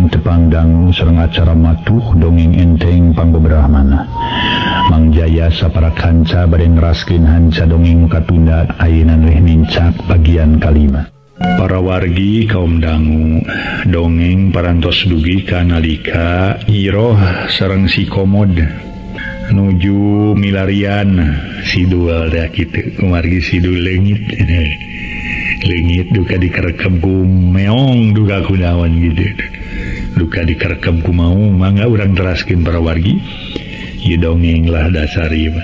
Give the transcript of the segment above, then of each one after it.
Wilujeng tepang dangu sareng acara matuh dongeng enteng pangbeberahmana. Mang Jaya sapara kanca bade neraskeun hanca dongeng katunda ayeuna weh nincak bagian kalima. Para wargi kaum dangu, dongeng parantos dugi ka nalika Nyi Iroh sareng si Komod nuju milarian sidul teh kitu kumargi sidul leungit. Leungit duka dikerekep ku meong duka kunaon gitu. Duka dikerekep ku maung, mangga urang teraskeun para wargi. Ieu dongeng lah dasar ieu mah.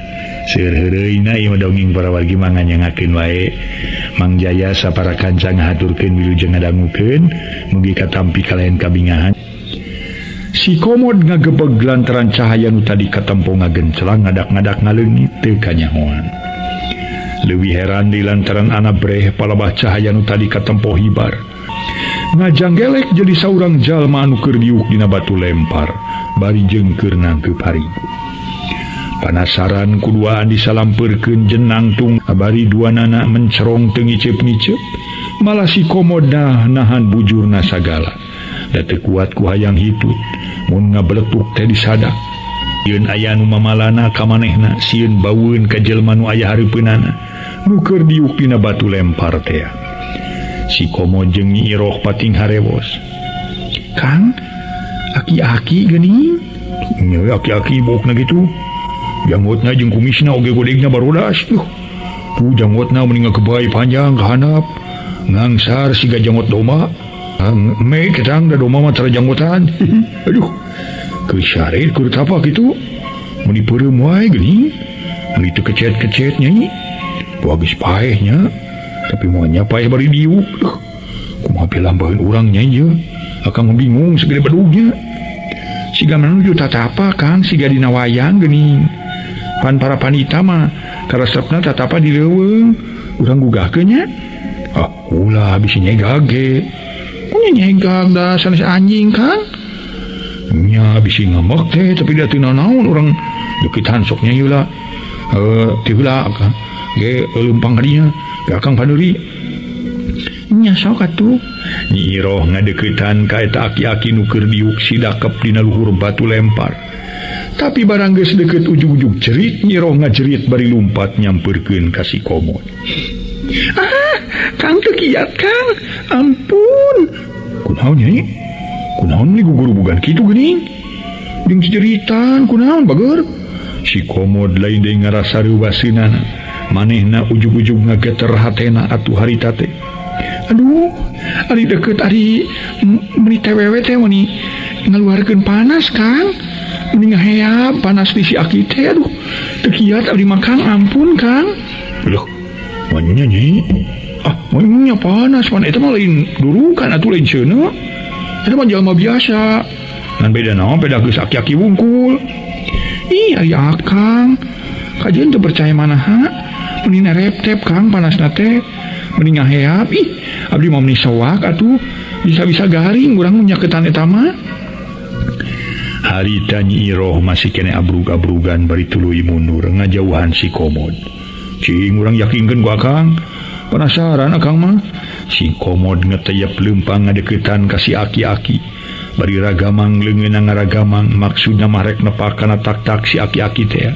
Seueur heureuyna ieu mah dongeng para wargi mangga nyangakeun wae. Mang Jaya sapara kanca ngahaturkeun wilujeng ngadangukeun, mugi katampi kalayan kabingahan. Si Komod ngagebeg lantaran cahaya nu tadi katempo ngagencelang ngadak-ngadak ngaleungit teu kanyahoan. Leuwih heran di lantaran anabreh palebah cahaya nu tadi katempo hibar. Ngajanggelek jadi saurang jalma anu keur diuk dina batu lempar, bari jeung keur nangkeup harigu. Panasaran kuduaan disalampeurkeun jenangtung bari duanana mencerong teu ngiceup-ngiceup, malah si Komod nahan bujurna sagala. Da teu kuat ku hayang hitut, mun ngabeletuk teh disadak. Sieun aya nu mamalana ka manehna, sieun baueun ka jelema nu aya hareupeunana, nu keur diuk dina batu lempar teh. Si Komod jeung Nyi Iroh pating harewos. Kang, aki-aki geuning? Nya aki-aki bokna kitu. Janggotna jeung kumisna oge godegna barodas. Tuh janggotna meni ngagebay panjang ka handap. Ngangsar siga janggot domba. Me ketang da domba mah tara janggotan. Aduh. Kesyare kur tapa kitu. Meni peureum wae geuning. Meni teu kecet-kecet nya. Poa geus paeh nya. Tapi moal nya paeh bari diuk. Duh. Kumaha pilambaheun urang nya ieu. Akang bingung segede bedugnya. Siga menuju tatapa Kang siga dina wayang geuning. Pan para panita mah karesepna tatapa di leuweung. Urang gugahkeun nya. Ah, ulah bisi nyegag ge. Kunya nyegag da sanes anjing Kang. Nya bisi ngambek teh tapi da teu nanaon urang deukeutan sok nya ieu lah. Teu heula Kang. Ge leumpang ka dinya. Ge Akang paneuri. Nya sok atuh. Nyi Iroh ngadeuketan ka eta aki-aki nu keur diuk sidakep dina luhur batu lempar. Tapi barang geus deukeut ujug-ujug jerit, Nyi Iroh ngajerit bari lumpat nyampeurkeun ka si Komod. Ah, Kang teu kiat Kang. Ampun. Kunaon nya? Kunaon meuni gugurubugan kitu geuning? Jeung jeritan kunaon bager? Si Komod lain deui ngarasa reuwaseunana. Manehna ujug-ujug ngageter hatena atuh harita teh. Aduh, ari deukeut ari meuni tewewe teh meuni ngaluarkeun panas Kang. Meni ngaheap panas di si aki teh aduh. Teu kiat abdi mah Kang, ampun Kang. Loh, manya nyi? Ah, manya panas pan eta mah lain durukan atuh lain seuneu. Eta mah jalma biasa. Ngan beda naon beda geus aki-aki wungkul. Ih, ari Akang. Kajeun teu percaya manaha? Meni nareptep Kang panasna teh. Meni ngaheap. Ih, abdi mah meni soak atuh. Bisa-bisa garing urang nyaketan eta mah. Harita Nyi Iroh masih kene abrug-abrugan bari tuluy mundur ngajauhan si Komod. Cing urang yakinkeun ku Akang. Penasaran Akang mah. Si Komod ngeteyep leumpang ngadeukeutan ka si aki-aki. Bari ragamang leungeunna ngaragamang maksudna mah rek nepak kana tak-tak si aki-aki teh.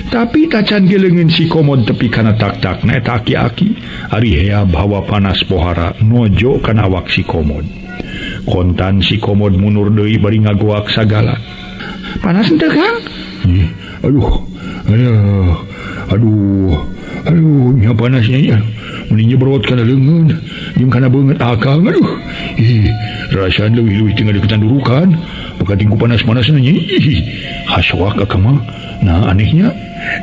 Tapi tacan ge leungeun si Komod tepi kana tak-takna eta aki-aki. Ari hea bawa panas pohara nojo kana awak si Komod. Kontan si Komod mundur deui bari ngagoak sagala. Panas henteu Kang? Ih, aduh. Aduh. Aduh. Aduh, nya panasnya nya. Meni nyebrot kana leungeun jeung kana beungeut Akang. Aduh. Ih, rasaan leuwih-leuwih teu ngadeukeutan durukan. Bakating ku panas-panasna nya. Ih, hasoak Akang mah. Nah, anehnya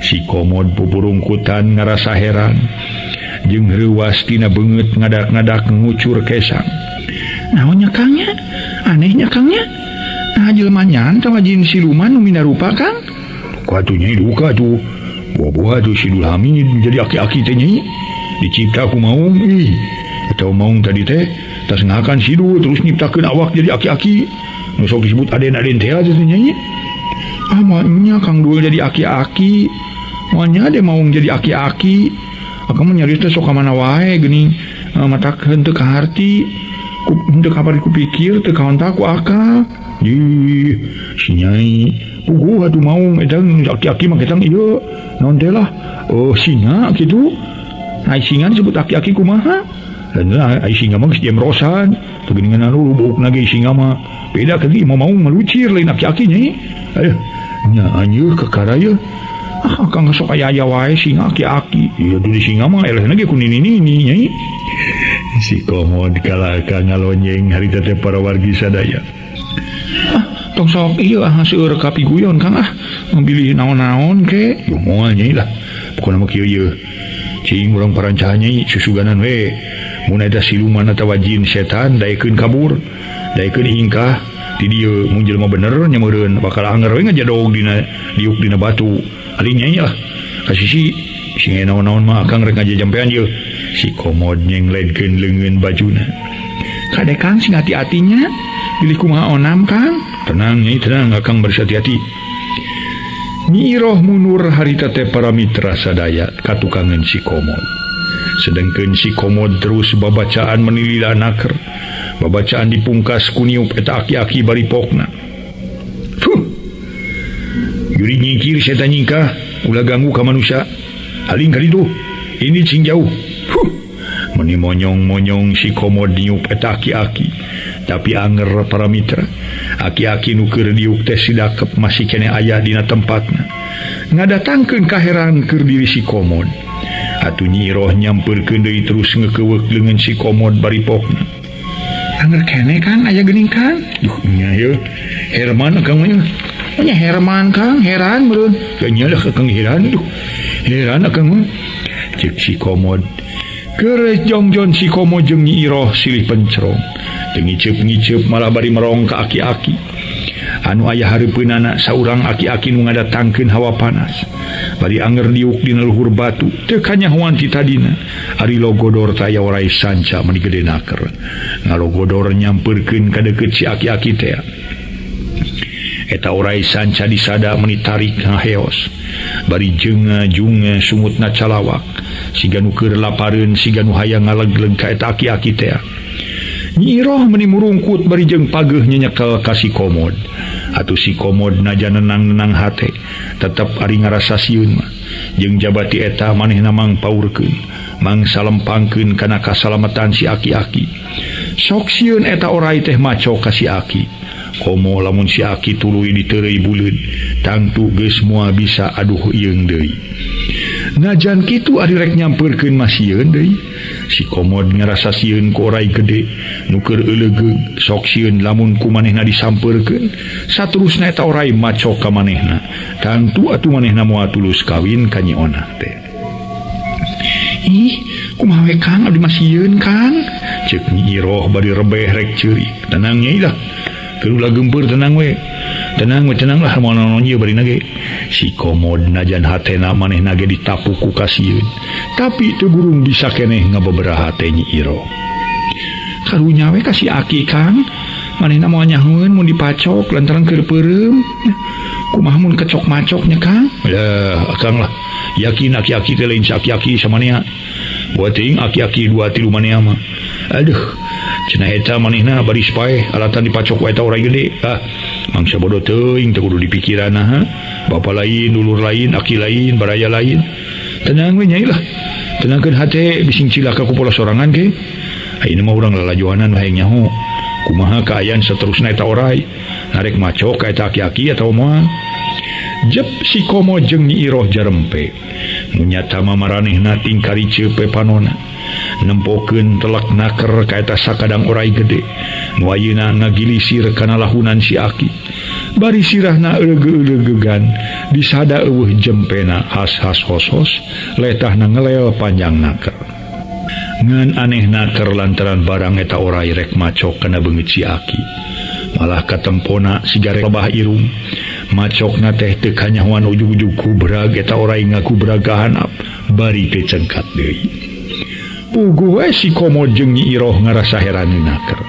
si Komod pupurungkutan ngarasa heran. Jeung reuwas tina beungeut ngadak-ngadak ngucur kesang. Naonnya Kang nya? Anehnya Kang nya? Nah, jelema nyan tah jin siluman nu minarupa Kang? Duka atuh nya duka atuh. Buah-buah tuh si Dul Hamid jadi aki-aki teh nya. Dicipta ku maung ih. Atau maung tadi teh tas ngakan sidul terus nyiptakeun awak jadi aki-aki. Nu sok disebut aden-aden teh aja nya. Ah, moalnya Kang Dul jadi aki-aki. Moalnya de maung jadi aki-aki. Akang mah nyarios teh sok ka mana wae geuning. Matak henteu kaharti. Ku henteu kabar ku pikir teu kaontak ku akal. Ih, si Nyai puguh atuh maung eta aki-aki mah ketang ieu. Naon teh lah? Oh, singa kitu. Ai singa disebut aki-aki kumaha? Dan ai singa mah geus jemrosan. Teu geuningan anu buukna ge singa mah. Beda ke mau mau melucir lain aki-aki Nyai. Aduh, nya anjeuh kakara yeuh. Ah, akang sok aya-aya wae singa aki-aki. Ieu tuh di singa mah elehna ge ku nini-nini Nyai. Si Komod kalahka ngalonyeng harita teh para wargi sadaya. Ah, tong sok ieu ah seueur kapiguyon Kang ah. Memilih naon-naon ke. Yo moal Nyai lah. Pokona mah kieu yeuh. Cing urang parancahan Nyai susuganan we. Mun eta siluman atawa jin setan daekeun kabur, daekeun hingkah di dieu mun jelema bener nya meureun bakal anger we ngajadog dina diuk dina batu. Ali Nyai lah. Ka sisi sing naon-naon mah akang rek ngajajampean ieu. Si Komod nyengledkeun leungeun bajuna. Kade Kang sing hati-hatinya bilih kumaha onam Kang. Tenang Nyai tenang akang bersati-hati. Nyi Iroh mundur harita teh para mitra sadaya katukangan si Komod. Sedengkeun si Komod terus babacaan menilila naker. Babacaan dipungkas ku niup eta aki-aki baripokna. Fuh. Juri nyingkir setan nyingkah ulah ganggu ka manusia. Haling ka ditu. Ini cing jauh. Huh. Meni monyong-monyong si Komod niup eta aki-aki. Tapi anger para mitra, aki-aki nu keur diuk teh sidakep masih keneh aya dina tempatna. Ngadatangkeun kaheran keur diri si Komod. Atuh Nyi Iroh nyampeurkeun deui terus ngekeuweuk leungeun si Komod baripokna. Anger keneh Kang aya geuning Kang. Duh nya yeuh. Herman akang mah. Nya Herman Kang heran meureun. Nya lah akang heran duh. Heran akang mah. Ceuk si Komod. Keur jongjon si Komod jeung Nyi Iroh silih pencrong. Teu ngiceup-ngiceup malah bari merong ka aki-aki. Anu aya hareupeunana saurang aki-aki nu ngadatangkeun hawa panas. Bari anger diuk dina luhur batu teu kanyahoan ti tadina. Ari logodor taya orai sanca meni gede naker. Ngalogodor nyampeurkeun ka deukeut si aki-aki teh. Eta orai sanca disada meni tarik ngaheos. Bari jenga junga sungutna calawak. Siga nu keur lapareun siga nu hayang ngalegleg ka eta aki-aki teh. Nyi Iroh meni murungkut bari jeung pageuh nyenyekel ka si Komod. Atuh si Komod najan nenang-nenang hate, tetep ari ngarasa sieun mah. Jeung jabati eta manehna mangpaurkeun, mangsalempangkeun kana kasalamatan si aki-aki. Sok sieun eta orai teh maco ka si aki. Komo lamun si aki tuluy diteureuy buleud, tangtu geus moal bisa aduh ieung deui. Najan kitu ari rek nyampeurkeun mah sieun deui. Si Komod ngarasa sieun ku orai gede nu keur eulegeug, sok sieun lamun ku manehna disampeurkeun, saterusna eta orai maco ka manehna. Tangtu atuh manehna moal tulus kawin ka Nyi Onah teh. Ih, kumaha we Kang abdi mah sieun Kang? Ceuk Nyi Iroh bari rebeh rek ceurik. Tenang Nyai lah. Keur ulah geumpeur tenang we. Tenang we tenang lah moal naon ieu barina ge. Si Komod najan hatena manehna ge ditapuk ku kasieun. Tapi teu burung bisa keneh ngababaraha teh Nyi Iroh. Karunya we ka si aki Kang. Manehna moal nyahoeun mun dipacok lantaran keur peureum. Kumaha mun kecok macoknya Kang? Lah, akang lah. Yakin aki-aki teh lain si aki-aki samanea. Buat teuing aki-aki dua tilu manea mah. Aduh, cenah eta manehna baris paeh alatan dipacok ku eta orai gede. Ah, mangsa bodoh teuing teu kudu dipikiran ha. Bapa lain, dulur lain, aki lain, baraya lain. Tenang we Nyai lah. Tenangkeun hate bising cilaka ku pola sorangan ge. Ayeuna mah urang lalajohanan hayang nyaho. Kumaha kaayaan saterusna eta orai? Narek macok ka eta aki-aki atawa moal? Jep si Komod jeung Nyi Iroh jarempe. Nu nyata mah maranehna tingkari ceupe panona. Nempokeun telak naker ka eta sakadang orai gede. Nu ayeuna ngagilisir kana lahunan si aki. Bari sirahna euleugeuleugeugan, disada eueuh jempena has-has hos-hos, letahna ngelel panjang naker. Ngan aneh naker lantaran barang eta orai rek macok kana beungeut si aki. Malah katempona siga rek lebah irung. Macokna teh teu kanyahoan ujug-ujug kubrag eta orai ngakubrag ka handap bari teu cengkat deui. Puguh we si Komod jeung Nyi Iroh ngarasa heran naker.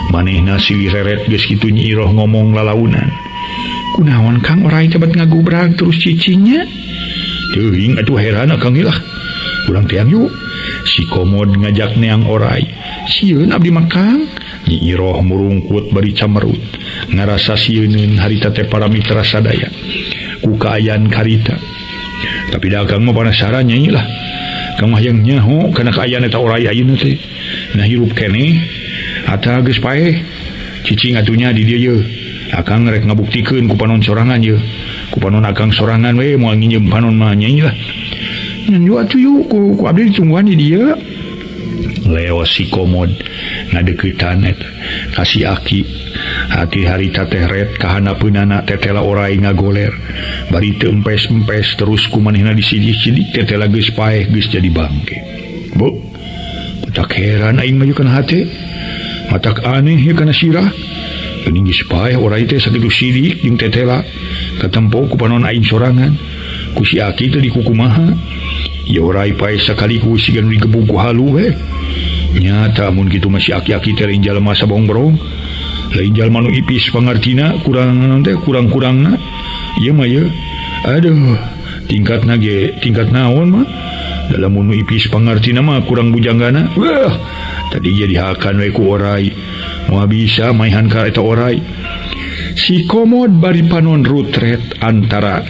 Manehna silih reret geus kitu Nyi Iroh ngomong lalaunan. Kunaon Kang orai teh bet ngagubrag terus cicingnya? Teuing atuh heran akang lah. Urang teang yuk. Si Komod ngajak neang orai. Sieun abdi mah Kang. Nyi Iroh murungkut bari camerut ngarasa sieuneun harita teh para mitra sadaya ku kaayaan karita. Tapi da Akang mah penasaran nyai lah. Kang mah hayang nyaho kana kaayaan eta orai ayeuna teh. Nah hirup keneh atawa geus paeh. Cicing atunya di dieu ye. Akang rek ngabuktikeun ku panon sorangan ye. Ku panon akang sorangan we moal nginjem panon mah nyai lah. Nyanyu atuh yuk ku abdi ditungguan di dieu. Leo si komod ngadeukeutan eta ka si aki. Hati harita teh ret kahanapeunana tetela orai ngagoler. Bari teu empes-empes terus ku manehna disidik-sidik tetela geus paeh geus jadi bangke. Bu, tak heran aing mah kana hate. Matak aneh ye kana sirah. Geuning geus paeh orai teh sakitu sidik jeung tetela. Katempo ku panon aing sorangan. Ku si aki teh dikukumaha. Ya orai paeh sakali ku siga nu digebug ku halu we. Nyata mun kitu mah si aki-aki teh lain jalma sabongbrong. Lain jalma nu ipis pangartina kurang teh kurang-kurangna. Ieu mah ye. Aduh, tingkatna ge tingkat naon mah. Dalam mun nu ipis pangartina mah kurang bujanggana. Wah, tadi ge dihakan we ku orai. Moal bisa maehan ka eta orai. Si komod bari panon rutret antara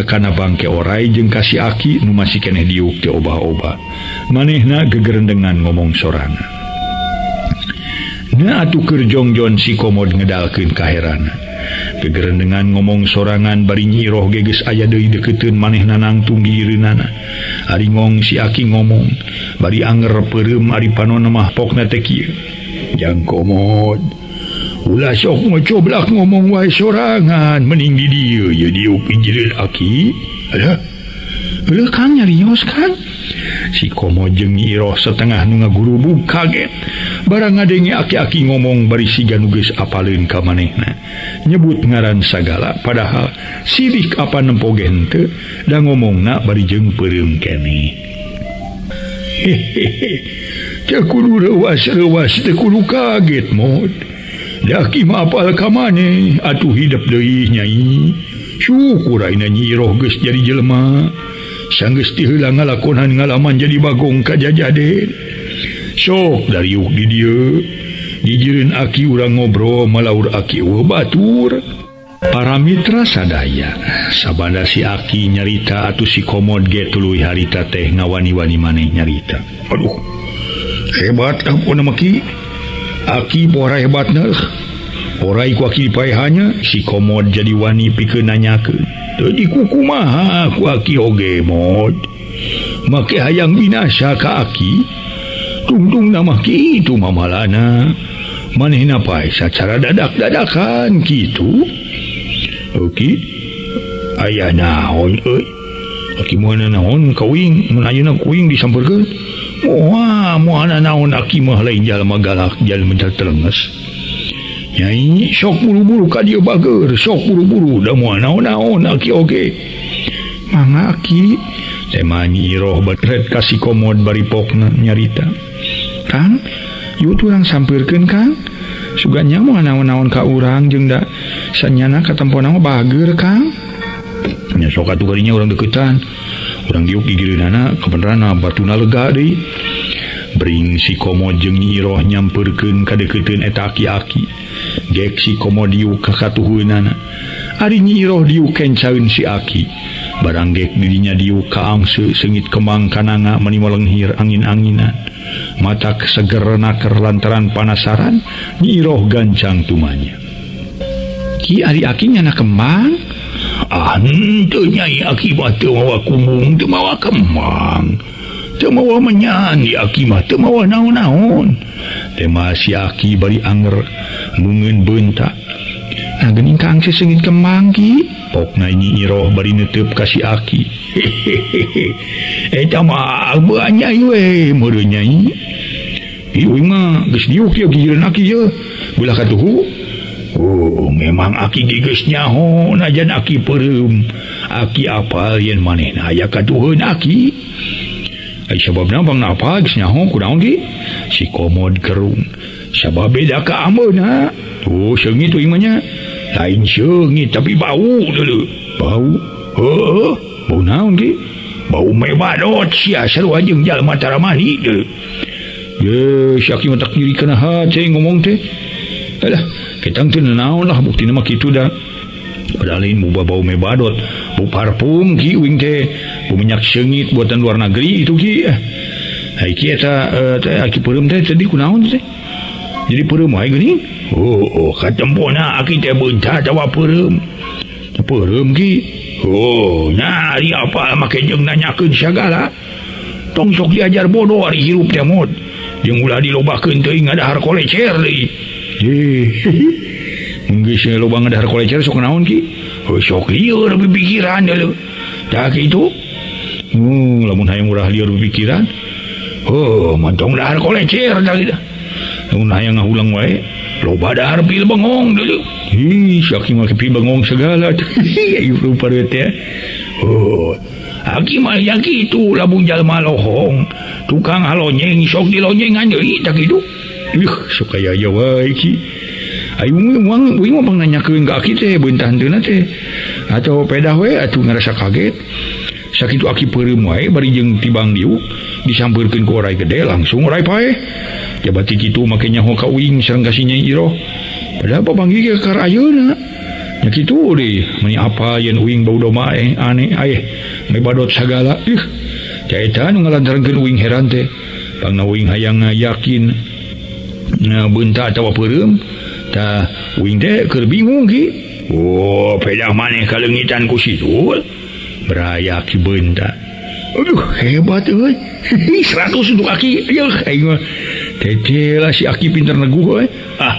kana bangke orai jeung ka si aki nu masih keneh diuk teh obah-obah. Manehna gegerendengan ngomong sorangan. Na atuh keur jongjon si komod ngedalkeun kaherana. Gegerendengan ngomong sorangan bari Nyi Iroh ge geus aya deui deukeuteuun manehna nangtung gigireunana. Ari ngong si aki ngomong bari anger peureum ari panonna mah pokna teh kieu. Jang komod, ulah sok ngocoblak ngomong wae sorangan mending di dieu ye diuk pijireun aki. Alah. Heuh Kang nyarios Kang. Si komod jeung Nyi Iroh setengah nu ngagurubug kaget. Barang ngadenge aki-aki ngomong bari siga nu geus apaleun ka manehna. Nyebut ngaran sagala padahal sidik apa nempo ge henteu da ngomongna bari jeung peureum keneh. Hehehe. Teu kudu reuas-reuas teu kudu kaget mod. Da aki mah apal ka maneh atuh hidep deui nyai. Syukur ayeuna Nyi Iroh geus jadi jelema. Sanggeus ti heula ngalakonan ngalaman jadi bagong ka jajaden. Sok dariuk di dieu. Gigireun aki urang ngobrol malaur aki eueuh batur. Para mitra sadaya, sabada si aki nyarita atuh si komod ge tuluy harita teh ngawani-wani maneh nyarita. Aduh. Hebat ampun mah ki. Aki pora hebatna. Orai ku aki dipaehannya si komod jadi wani pikeun nanyakeun. Teu dikukumaha ku aki oge mod. Make hayang binasa ka aki. Tungtungna mah kitu mamalana. Manehna pae sacara dadak-dadakan kitu. Oke. Aya naon euy. Aki moal naon ka uing, mun ayeuna ku uing disampeurkeun. Moal moal naon aki mah lain jalma galak jalma telenges. Nyai sok buru-buru ka dieu bager, sok buru-buru da moal naon-naon aki oge. Mangga aki, tema Nyi Iroh batret ka si komod bari pokna nyarita. Kang, yuk urang sampeurkeun Kang. Sugan nya moal naon-naon ka urang jeung da sanyana katempona mah bager Kang. Nya sok atuh kadinya urang deuketan. Urang diuk gigireunana kabenerana batuna lega deui. Bring si komod jeung Nyi Iroh nyampeurkeun ka deukeuteuun eta aki-aki. Gek si komod diuk ka katuhueunana. Ari Nyi Iroh diuk kencaeun si aki. Barang gek didinya diuk ka angse seungit kembang kananga mani melenghir angin-anginan. Matak seger naker lantaran panasaran Nyi Iroh gancang tumanya. Ki ari aki nyana kembang? Ah henteu nyai aki mah teu mawa kumbung teu mawa kembang. Teu mawa menyan di aki mah teu mawa naon-naon. Tema si aki bari anger mungeun beunta. Nah geuning ka angse seungit kembang ki. Pokna Nyi Iroh bari neuteub ka si aki. Hehehe. Eta mah abeuh nyai we meureun nyai. Ieu mah geus diuk ieu gigireun aki ye. Beulah katuhu. Oh, memang aki geus nyaho najan aki peureum. Aki apal yen manehna aya katuheun aki. Ai sababna bang napa geus nyaho kunaon ki? Si komod kerung. Sabab beda ka ameuna. Tuh seungit tuh imanya. Lain seungit tapi bau dulu. Bau. Heuh, bau naon ki? Bau mebadot sia sarua jeung jalma tara mandi deui. Ye, si aki mah tak nyeri kana hate ngomong teh. Alah, ketang teh naon lah buktina mah kitu da. Padahal lain bau mebadot, bau parfum ki uing teh, bau minyak seungit buatan luar negeri itu ki. Hai ki eta teh aki peureum teh tadi kunaon teh? Jadi peureum wae geuning. Oh, katempona aki teh beunta atawa peureum. Peureum ki. Oh, nah ari apa make jeung nanyakeun sagala. Tong sok diajar bodoh ari hirup teh mod. Jeung ulah dilobakeun teuing ngadahar kolecer deui. Mun geus loba ngadahar kolecer sok naon ki? Heuh sok lieur pikiran deuleu. Tah kitu. Lamun hayang urah lieur pikiran. Heuh, mantong dahar kolecer tah kitu. Lamun hayang ngahulang wae, loba dahar pil bengong deuleu. Hi, si aki mah pil bengong segala. Ieu rupa teh. Oh, aki mah ya kitu lamun jalma lohong. Tukang halonyeng sok dilonyengan deui tah kitu. Ih, sok aya aya wae ki. Ayo uang uing mah pangnanyakeun ka aki teh beunta hanteuna teh. Atau pedah we atuh ngarasa kaget. Sakitu aki peureum wae bari jeung tibang diuk disampeurkeun ku orai gede langsung orai paeh. Jabati kitu make nyaho ka uing sareng ka si Nyai Iroh. Padahal papanggih ge kakar ayeuna. Nya kitu deui, meuni apa yen uing bau doma aneh aeh mebadot sagala. Ih, eta nu ngalantarankeun uing heran teh. Pangna uing hayang yakin beunta atawa peureum. Tah uing teh keur bingung ki. Oh, pedah maneh kaleungitan ku Sidul. Beraya ki beunta. Aduh, hebat euy. 100 untuk aki. Yeuh, aing mah. Teh lah si aki pinter neguh euy. Ah,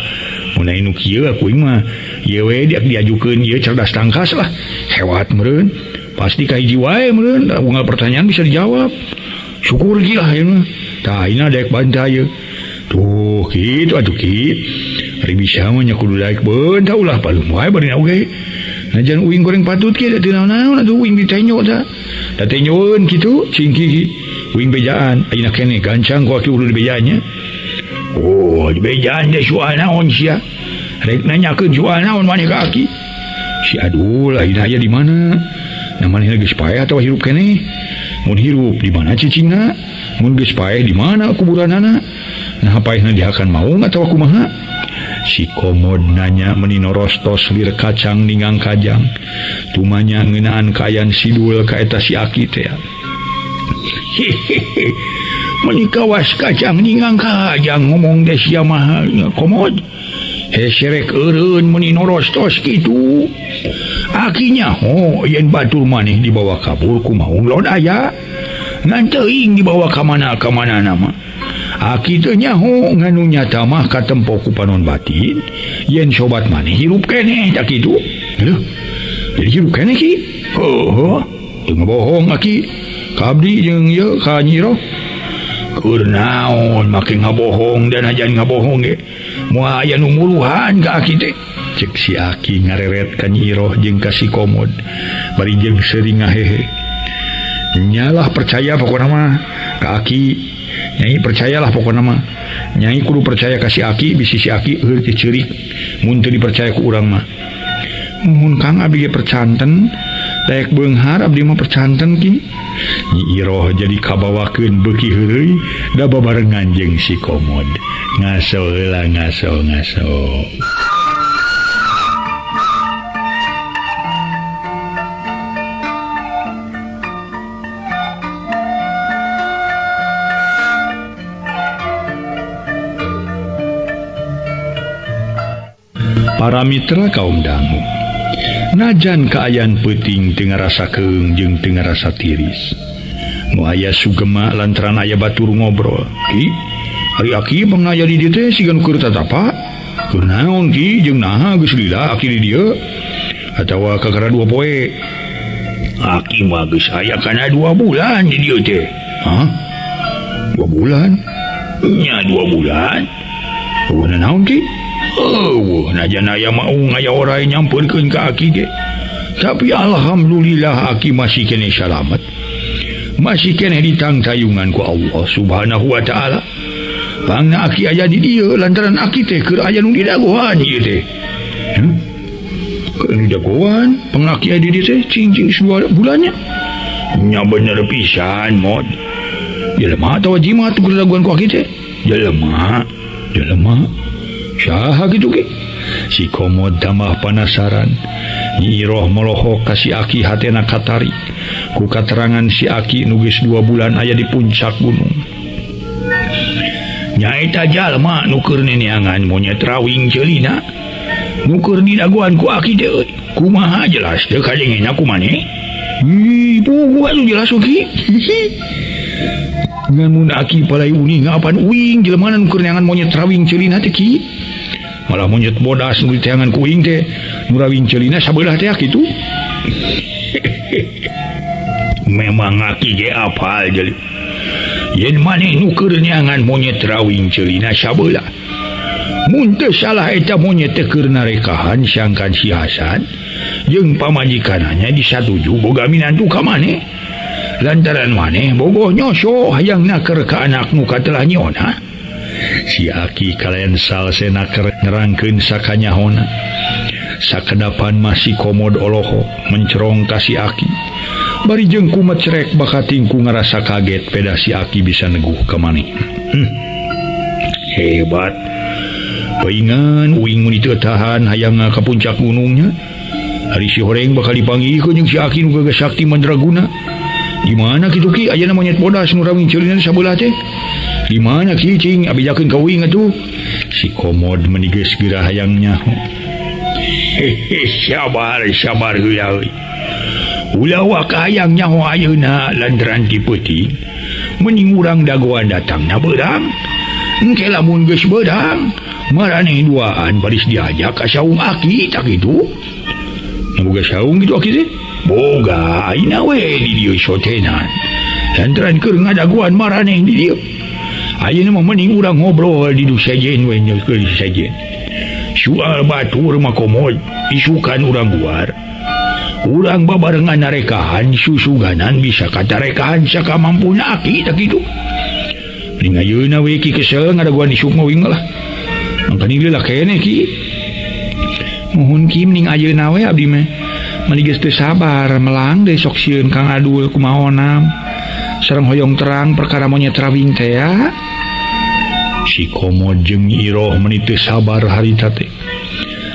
mun aya nu kieu aku mah ieu we diajukeun ieu cerdas tangkas lah. Hebat meureun. Pasti ka hiji wae meureun, unggal pertanyaan bisa dijawab. Syukur ki lah ieu mah. Tah ayeuna daek bantah ieu. Tuh, kitu atuh ki. Ari bisa mah nya kudu daek beunta ulah palung wae bari oge. Najan uing goreng patut ki teu naon-naon atuh uing ditenyo tah. Da tenyoeun kitu cingki ki. Uing bejaan ayeuna keneh gancang ku aki kudu dibejaannya. Oh, dibejaan teh soal naon sia? Rek nanyakeun soal naon maneh ka aki? Si Adul ayeuna aya di mana? Nah manehna geus paeh atawa hirup keneh? Mun hirup di mana cicingna? Mun geus paeh di mana kuburanana? Nah paehna dihakan maung atawa kumaha? Si Komod nanya meni norostos lir kacang ningang kajang. Tumanya ngeunaan kaayaan Sidul ka eta si aki teh. Hehehe. Meni kawas kacang ningang kajang ngomong teh sia mah Komod. Heserek eureun meni norostos kitu. Akinya ho yen batur maneh dibawa kabur ku maung lod aya. Ngan teuing dibawa ka mana-ka mana nama. Aki teu nyaho nganu nyata mah katempo ku panon batin yen sobat maneh hirup keneh tak kitu. Leuh, jadi hirup keneh ki? Heuh, teu ngabohong aki. Ka abdi jeung ieu ka Nyi Iroh. Keur naon make ngabohong dan ajan ngabohong ge. Moal aya nu muluhan ka aki teh. Cek si aki ngareret ka Nyi Iroh jeung ka si Komod. Bari jeung seuri ngahehe. Nyalah percaya pokona mah ka aki. Nyai percayalah pokona mah. Nyai kudu percaya ka si aki, bisi si aki heuh ceurik mun teu dipercaya ku urang mah. Muhun Kang abdi ge percanten, daek beunghar abdi mah percanten ki. Nyi Iroh jadi kabawakeun beuki heureuy da babarengan jeung si Komod. Ngaso heula ngaso ngaso. Para mitra kaum dangu, najan kaayaan peuting teu ngarasa keung jeung teu ngarasa tiris. Nu aya sugema lantaran aya batur ngobrol. Ki, ari aki pangna aya di dieu teh siga nu keur tatapa. Keur naon ki jeung naha geus lila aki di dieu? Atawa kakara 2 poe? Aki mah geus aya kana 2 bulan di dieu teh. Hah? 2 bulan? Nya 2 bulan. Eueuh naon ki? Oh, najan aya maung aya orai nyampeurkeun ka aki ge. Tapi alhamdulillah aki masih keneh salamet. Masih keneh ditangtayungan ku Allah Subhanahu wa taala. Pangna aki aya di dieu lantaran aki teh keur aya nu didagoan ieu teh. Keur didagoan, pangna aki aya di dieu teh cing-cing 2 bulannya. Nya bener pisan mod. Jelema atawa jimat keur dagoan ku aki teh. Jelema jelema saha kitu ki? Si Komod tambah panasaran. Nyi Iroh molohok ka si Aki hatena katarik ku katerangan si Aki nu geus 2 bulan aya di puncak gunung. Nyaeta jalma nu keur neneangan monyet rawing ceulina nu keur didagoan ku Aki teh euy. Kumaha jelas teu kadengena ku maneh? Ih, puguh atuh jelas ki. Ngan mun Aki palai uning apan uing jelema nu keur neangan monyet rawing ceulina teh ki. Malah monyet bodas nu diteangan ku uing teh nu rawing ceulina sabelah teh kitu. Memang Aki ge apal jeli. Yen maneh nu keur neangan monyet rawing ceulina sabelah. Mun teu salah eta monyet teh keur narekahan sangkan si Hasan jeung pamajikananya disatuju boga minantu ka maneh. Lantaran maneh bogoh nyoso hayang naker ka anak nu katelah nyiona. Si Aki kalayan salsena keur nerangkeun sakanyahona. Sakedapan masih Komod olohok mencerong ka si Aki. Bari jeung kumecrek bakating ku ngarasa kaget peda si Aki bisa neguh ka maneh. Hebat. Paingan uing mun teu tahan hayang ka puncak gunungnya. Ari si horeng bakal dipanggihkeun jeung si Aki nu gagah sakti mandraguna. Di mana kitu ki ayana monyet bodas nu rawing ceulina sabelah teh? Di mana ki cing abijakeun ka uing atuh? Si Komod meuni geus geura hayang nyaho. Hehe, sabar sabar heula euy. Ulah waka hayang nyaho ayeuna lantaran ti peuting. Mending urang dagoan datangna beurang. Engke lamun geus beurang, maraneh duaan baris diajak ka saung Aki tak kitu. Boga saung kitu Aki teh? Boga ayeuna we di dieu sotenan. Lantaran keur ngadagoan maraneh di dieu. Ayeuna mah mending urang ngobrol di du sejen we keur sejen. Soal batur mah Komod isukan urang guar. Urang babarengan narekahan susuganan bisa katarekahan sakamampuna Aki tak kitu. Mending ayeuna we ki kesel ngadagoan isuk mah uing lah. Mangkani leulah keneh ki. Nuhun ki mending ayeuna we abdi mah. Mani geus teu sabar melang deui sok sieun Kang Adul kumaha sareng hoyong terang perkara monyet rawing teh ya. Si Komod jeung Nyi Iroh meuni teu sabar harita teh.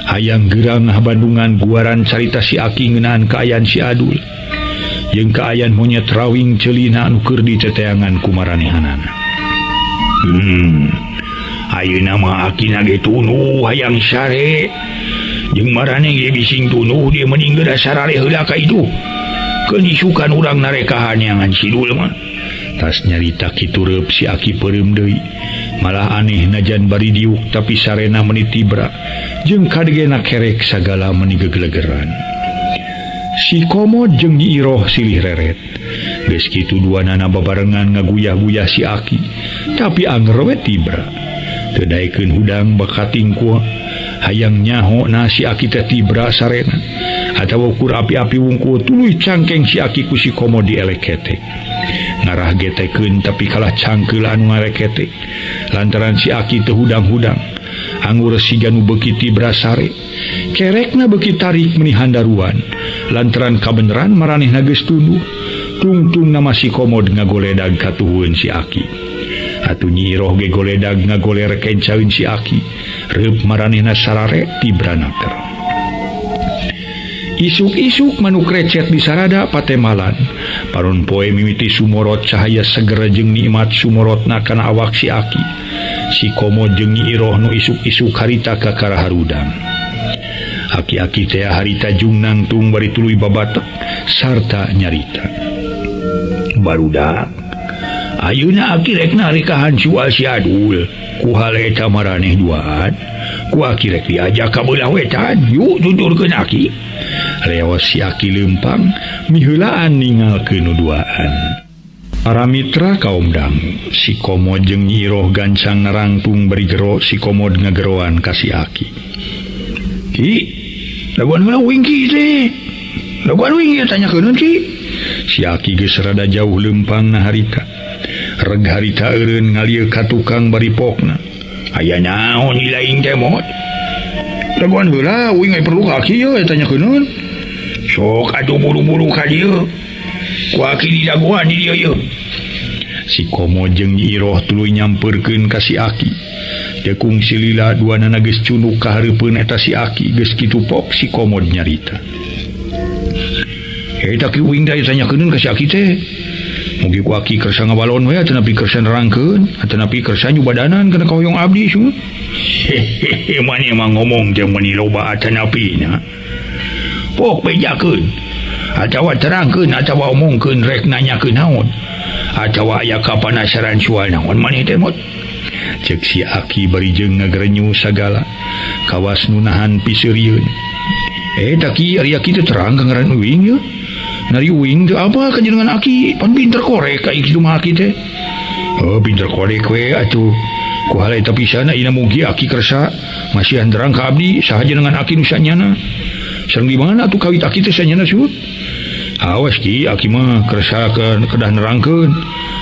Hayang geurang ngabandungan guaran carita si Aki ngeunaan kaayaan si Adul jeung kaayaan monyet rawing ceulina anu keur diteteangan ku maranehanana. Ayeuna mah Aki na ge tunduh hayang sare. Jeung maraneh ge bising tunduh dia mending geura sarare heula ka itu. Keun isukan urang narekahan neangan si Dul mah. Tas nyarita kitu reup si Aki peureum deui. Malah aneh najan bari diuk tapi sarena meuni tibra jeung kadegena kerek sagala meuni gegelegeran. Si Komod jeung Nyi Iroh silih reret. Geus kitu duanana babarengan ngaguyah-guyah si Aki, tapi anger we tibra. Teu daekeun hudang bakating ku hayang nyaho na si Aki teh tibra sarena atawa ukur api-api wungkul tuluy cangkeng si Aki ku si Komod dielek ketek. Ngarah getekeun tapi kalah cangkeul anu ngareketek lantaran si Aki teu hudang-hudang. Anggur siga nu beuki tibra sare, kerekna beuki tarik meuni handaruan lantaran kabeneran maranehna geus tunduh. Tungtung nama si Komod ngagoledag katuhueun si Aki. Atuh Nyi Iroh ge goledag ngagoler kencaeun si Aki. Reup maranehna sarare tibra naker. Isuk-isuk manuk recet di sarada patemalan. Paron poe mimiti sumorot cahaya seger jeung nikmat sumorotna kana awak si Aki. Si Komod jeung Nyi Iroh nu isuk-isuk harita ka karaharudang. Aki-aki teh harita jung nangtung bari tuluy babatek sarta nyarita. Barudak ayeuna Aki rek narekahan soal si Adul. Ku hal eta maraneh duaan, ku Aki rek diajak ka beulah wetan. Yuk tuturkeun Aki. Leos si Aki leumpang miheulaan ningalkeun nu duaan. Para mitra kaum dangu, si Komod jeung Nyi Iroh gancang narangtung bari gero si Komod ngageroan ka si Aki. Ki, laguan heula uing ki teh. Laguan uing ieu tanyakeun ki. Si Aki geus rada jauh leumpang na harita. Reg harita eureun ngalieu ka tukang bari pokna. Aya naon ilaing teh mot? Laguan heula uing aya perlu ka Aki ieu tanyakeun. Sok atuh buru-buru ka dieu. Ku Aki didagoan di dieu ieu. Si Komo jeung Nyi Iroh tuluy nyamperkeun ka si Aki. Teu kungsi lila duanana geus cunduk ka hareupeun eta si Aki, geus kitu pok si Komod nyarita. Eta ki uing teh tanyakeun ka si Aki teh. Mugi ku Aki kersa ngabalon we atanapi kersa nerangkeun, atanapi kersa nyubadanan kana kahoyong abdi sungguh. Hehehe, maneh mah ngomong teh meuni loba atanapi nya. Pok bejakeun atawa terangkeun atawa omongkeun rek nanyakeun naon. Atawa aya kapanasaran soal naon maneh teh mot. Ceuk si Aki bari jeung ngagerenyu sagala kawas nu nahan piseurieun. Eta ki ari Aki teh terang ka ngaran uing ye. Nari uing teh apa ka jenengan Aki pan pinter korek ka kitu mah Aki teh. Oh pinter korek we atuh. Ku hal eta pisan ayeuna mugi Aki kersa masihan terang ka abdi saha jenengan Aki nu sanyana. Sareng di mana atuh kawit Aki teh sanyana suut. Awas ki Aki mah kersa kedah nerangkeun.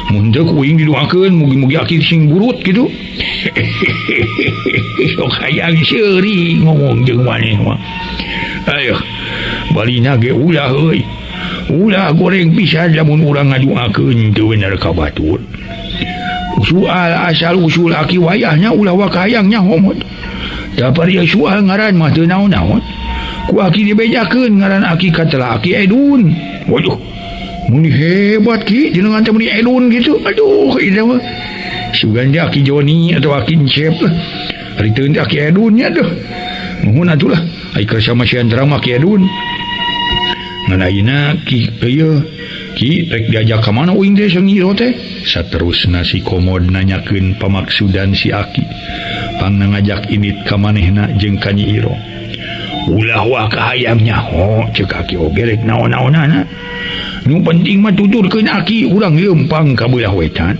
Mun teu ku uing didoakeun mugi-mugi Aki sing burut kitu. Sok hayang seuri ngomong jeung maneh mah. Ayo balina ge ulah euy. Ulah goreng pisan lamun urang ngadoakeun teu bener ka batur. Soal asal usul Aki wayahnya ulah wakayang nyaho mot. Da bari soal ngaran mah teu naon-naon. Ku Aki dibejakeun ngaran Aki katela Aki Edun. Waduh. Muni hebat ki jenengan teh muni Edun gitu. Aduh, ieu mah. Sugan teh Aki Joni atau Aki Encep lah. Ari teu teh Aki Edun nya tuh. Nuhun atuh lah. Ai kersa masihan terang Aki Edun. Ngan ayeuna ki ieu ki rek diajak ka mana uing teh sareng Nyi Iroh teh? Saterusna si Komod nanyakeun pamaksudan si Aki. Pangna ngajak init ka manehna jeung ka Nyi Iroh. Ulah wah kahayang nyaho ceuk Aki oge rek naon-naonana. Nu penting mah tuturkeun Aki urang leumpang ka beulah wetan.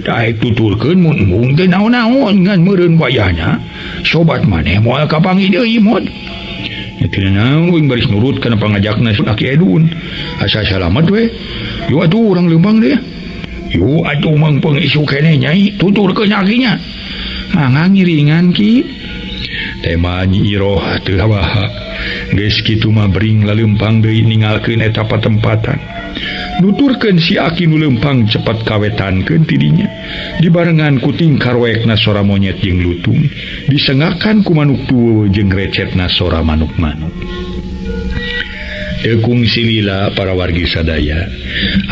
Daek tuturkeun mun embung teh naon-naon ngan meureun wayahna sobat maneh moal kapanggih deui mod. Teu naon uing baris nurut kana pangajakna si Aki Edun. Asa salamet we. Yo atuh urang leumpang deui. Yo atuh mangpeung isuk keneh nyai tuturkeun Aki nya. Mangga ngiringan ki. Tema Nyi Iroh teu hawaha. Geus kitu mah bring laleumpang deui ninggalkeun eta patempatan. Nuturkeun si Aki nu leumpang cepat kawetankeun ti dinya. Dibarengan ku tingkar wekna sora monyet jeung lutung, disengakan ku manuk tueuweung jeung recetna sora manuk-manuk. Teu kungsi lila para wargi sadaya,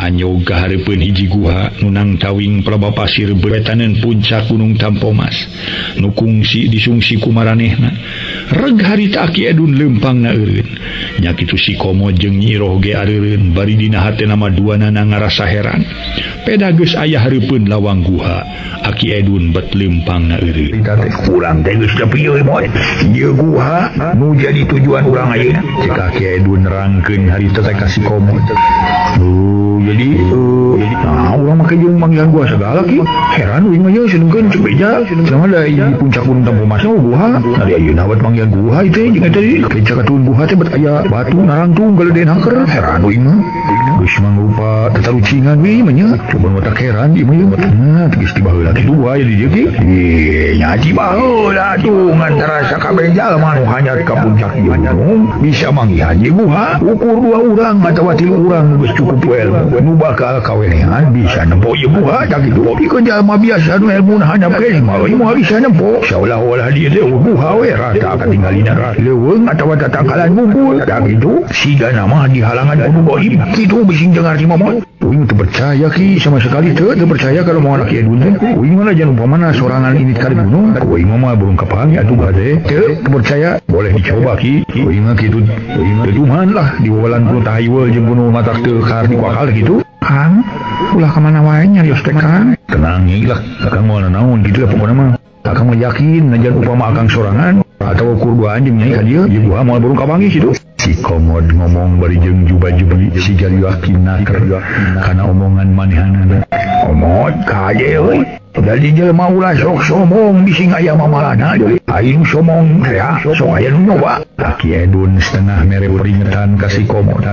anyog ka hareupeun hiji guha nu nangtawing pelaba pasir bewetaneun puncak Gunung Tampomas. Nu kungsi disungsi ku maranehna. Reg harita Aki Edun leumpangna eureun. Nya kitu si Komo jeung Nyi Iroh ge areureun bari dina hatena mah duanana ngarasa heran. Peda geus aya hareupeun lawang guha, Aki Edun bet leumpangna eureun. Urang teh geus tepi euy moe. Ieu guha nu jadi tujuan urang ayeuna. Cek Aki Edun nerangkeun harita teh ka si Komo. Jadi nah urang make jeung manggihan gua segala ki. Heran uing mah ye sedengkeun cek beja. Cenah da di puncak Gunung Tampomas mah guha. Ari ayeuna bet manggihan guha ieu jeung eta di keca katuhun guha teh bet aya batu narangtung geledean haker. Heran uing mah. Geus mangrupa tatarucingan we mah nya. Coba mah tak heran ieu mah ye. Nah geus ti baheula kitu wae di dieu ki. Ih nya ti baheula atuh ngan tarasa kabeh jalma nu hanyat ka puncak ieu gunung bisa manggihan ieu guha. Ukur dua urang atawa tilu urang geus cukup ilmu. Nu bakal kawenehan bisa nempo ieu guha tak kitu. Pikeun jalma biasa nu ilmuna handap keneh mah moal bisa nempo. Saolah-olah dieu teh guha we rata katinggalina leuweung atawa tatangkalan ngumpul tak kitu. Sigana mah dihalangan ku goib kitu bising dengar si momot. Uing teu percaya ki sama sekali teu percaya kalau mau anak Edun teh. Uing mah jangan umpamana sorangan ini ka gunung. Uing mah burung kapangi atuh teh. Teu percaya boleh dicoba ki. Uing mah kitu. Uing mah cuman lah diwawalan ku tahiwel jeung gunung matak teu karti akal kitu. Kang, ulah ka mana wae nyarios teh Kang. Tenang lah, Akang moal nanaon kitu lah pokona mah. Akang mah yakin najan upama Akang sorangan atau ukur dua anjing nyai ka dieu, ieu guha moal burung kapanggih kitu. Si Komod ngomong bari jeung juba-jubi si yakin naker kana omongan manehanana. Komod kaje euy. Jadi jelema ulah sok somong bisi aya mamalana deui. Aing somong ya sok aya nu nyoba. Aki Edun setengah mere peringetan ka si Komod.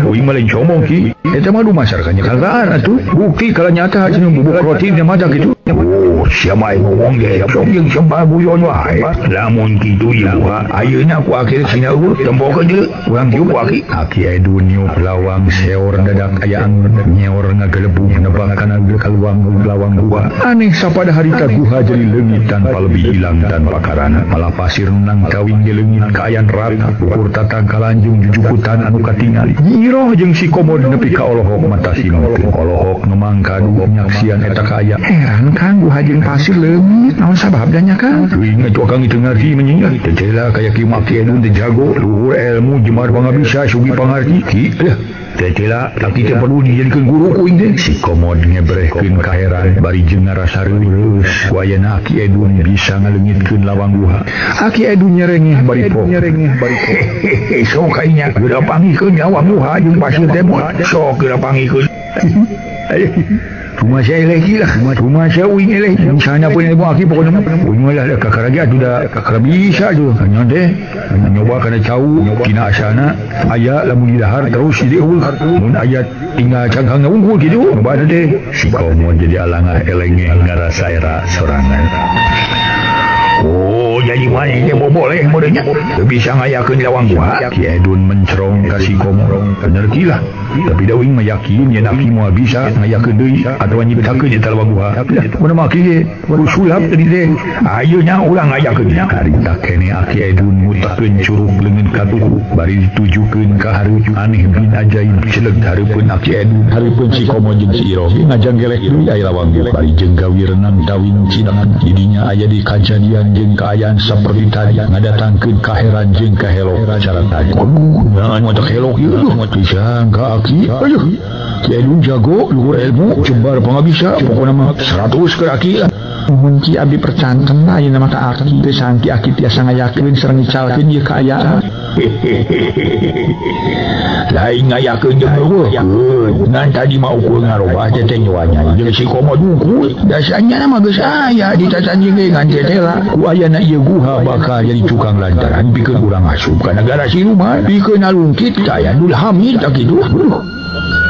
Uing mah lain somong ki. Eta mah dumasar ka nyekalkaan atuh. Bukti kala nyata cenah bubuk roti teh mah kitu. Oh, siapa yang ngomong ge? Sok jeung sembah guyon wae. Lamun kitu ieu buha, ayeuna ku akhir sina eueuh tempokeun deui. Urang tiup ku aki. Aki Edun niup lawang seor dadak aya angin nyeor ngagelebug nebak kana kaluang lawang guha. Aneh sapada harita guha jadi leungit tanpa lebih hilang tanpa karana. Malah pasir nang kawing ge leungit kaayan rata. Ukur tatang kalanjung jujukutan anu katingali. Nyi Iroh jeung si Komod nepi ka olohok mata sinut. Olohok nemang kadu nyaksian eta kaaya. Heran Kang guha jeung pasir leungit naon sababna nya Kang? Uing atuh Akang teu ngarti menying. Teh teh kaya kieu mah Ki Edun teh jago luhur ilmu jemar pangabisa sugi pangarti. Ki teh teh laki teh perlu dijadikeun guru ku uing teh. Si Komod ngebrehkeun kaheran bari jeung ngarasa reureus. Ku ayana Aki Edun bisa ngaleungitkeun lawang guha. Aki Edun nyerengeh bari pok. Sok kainya geura panggihkeun lawang guha jeung pasir teh sok geura panggihkeun. Rumah saya lagi lah, rumah saya uing eleh. Misalnya pun ilmu aki pokoknya mah. Uing lah kakak lagi atuh da kakak bisa tuh. Hanya teh nyoba kana cau kina asana aya lamun didahar terus jadi eueuh. Mun aya tinggal cangkang unggul kitu nyoba teh. Si Komod jadi alangah elenge ngarasa era sorangan. Oh, jadi mana teh boleh modenya. Teu bisa ngayakeun lawang guha. Ki Edun mencerong ka si Komod. Bener ki lah. Tapi da uing mah yakin yen aki moal bisa ngayakeun deui atawa nyiptakeun eta lawang guha. Mun mah aki ge sulap tadi teh. Ayeuna urang ngayakeun. Karita kene Aki Edun mutakeun curug leungeun katuhu bari ditujukeun ka hareup aneh bin ajaib celeg hareupeun Aki Edun hareupeun si Komod jeung si Iroh ngajanggelek deui aya lawang guha bari jeung gawi renang tawing cinangan didinya aya di kajadian jeung kaayaan saperti tadi ngadatangkeun kaheran jeung kahelok cara tadi. Aduh, ngan mah helok ieu pisang ka aki. Aduh, Ki Edun jago luhur ilmu jembar pangabisa pokona mah 100 ke aki. Mun Ki abdi percanten ayeuna mah ka aki teu sangki aki tiasa ngayakeun sareng ngicalkeun ieu kaayaan. Lain ngayakeun jeung eueuh. Ngan tadi mah ukur ngarobah teh teh nyuanya jeung si Komod unggul. Dasarnya mah geus aya ditacanjing ge ngan teh teh lah. Ku ayana ieu guha bakal jadi tukang lantaran pikeun urang asup ka nagara siluman pikeun nalungkit ka aya Dul Hamid tak kitu.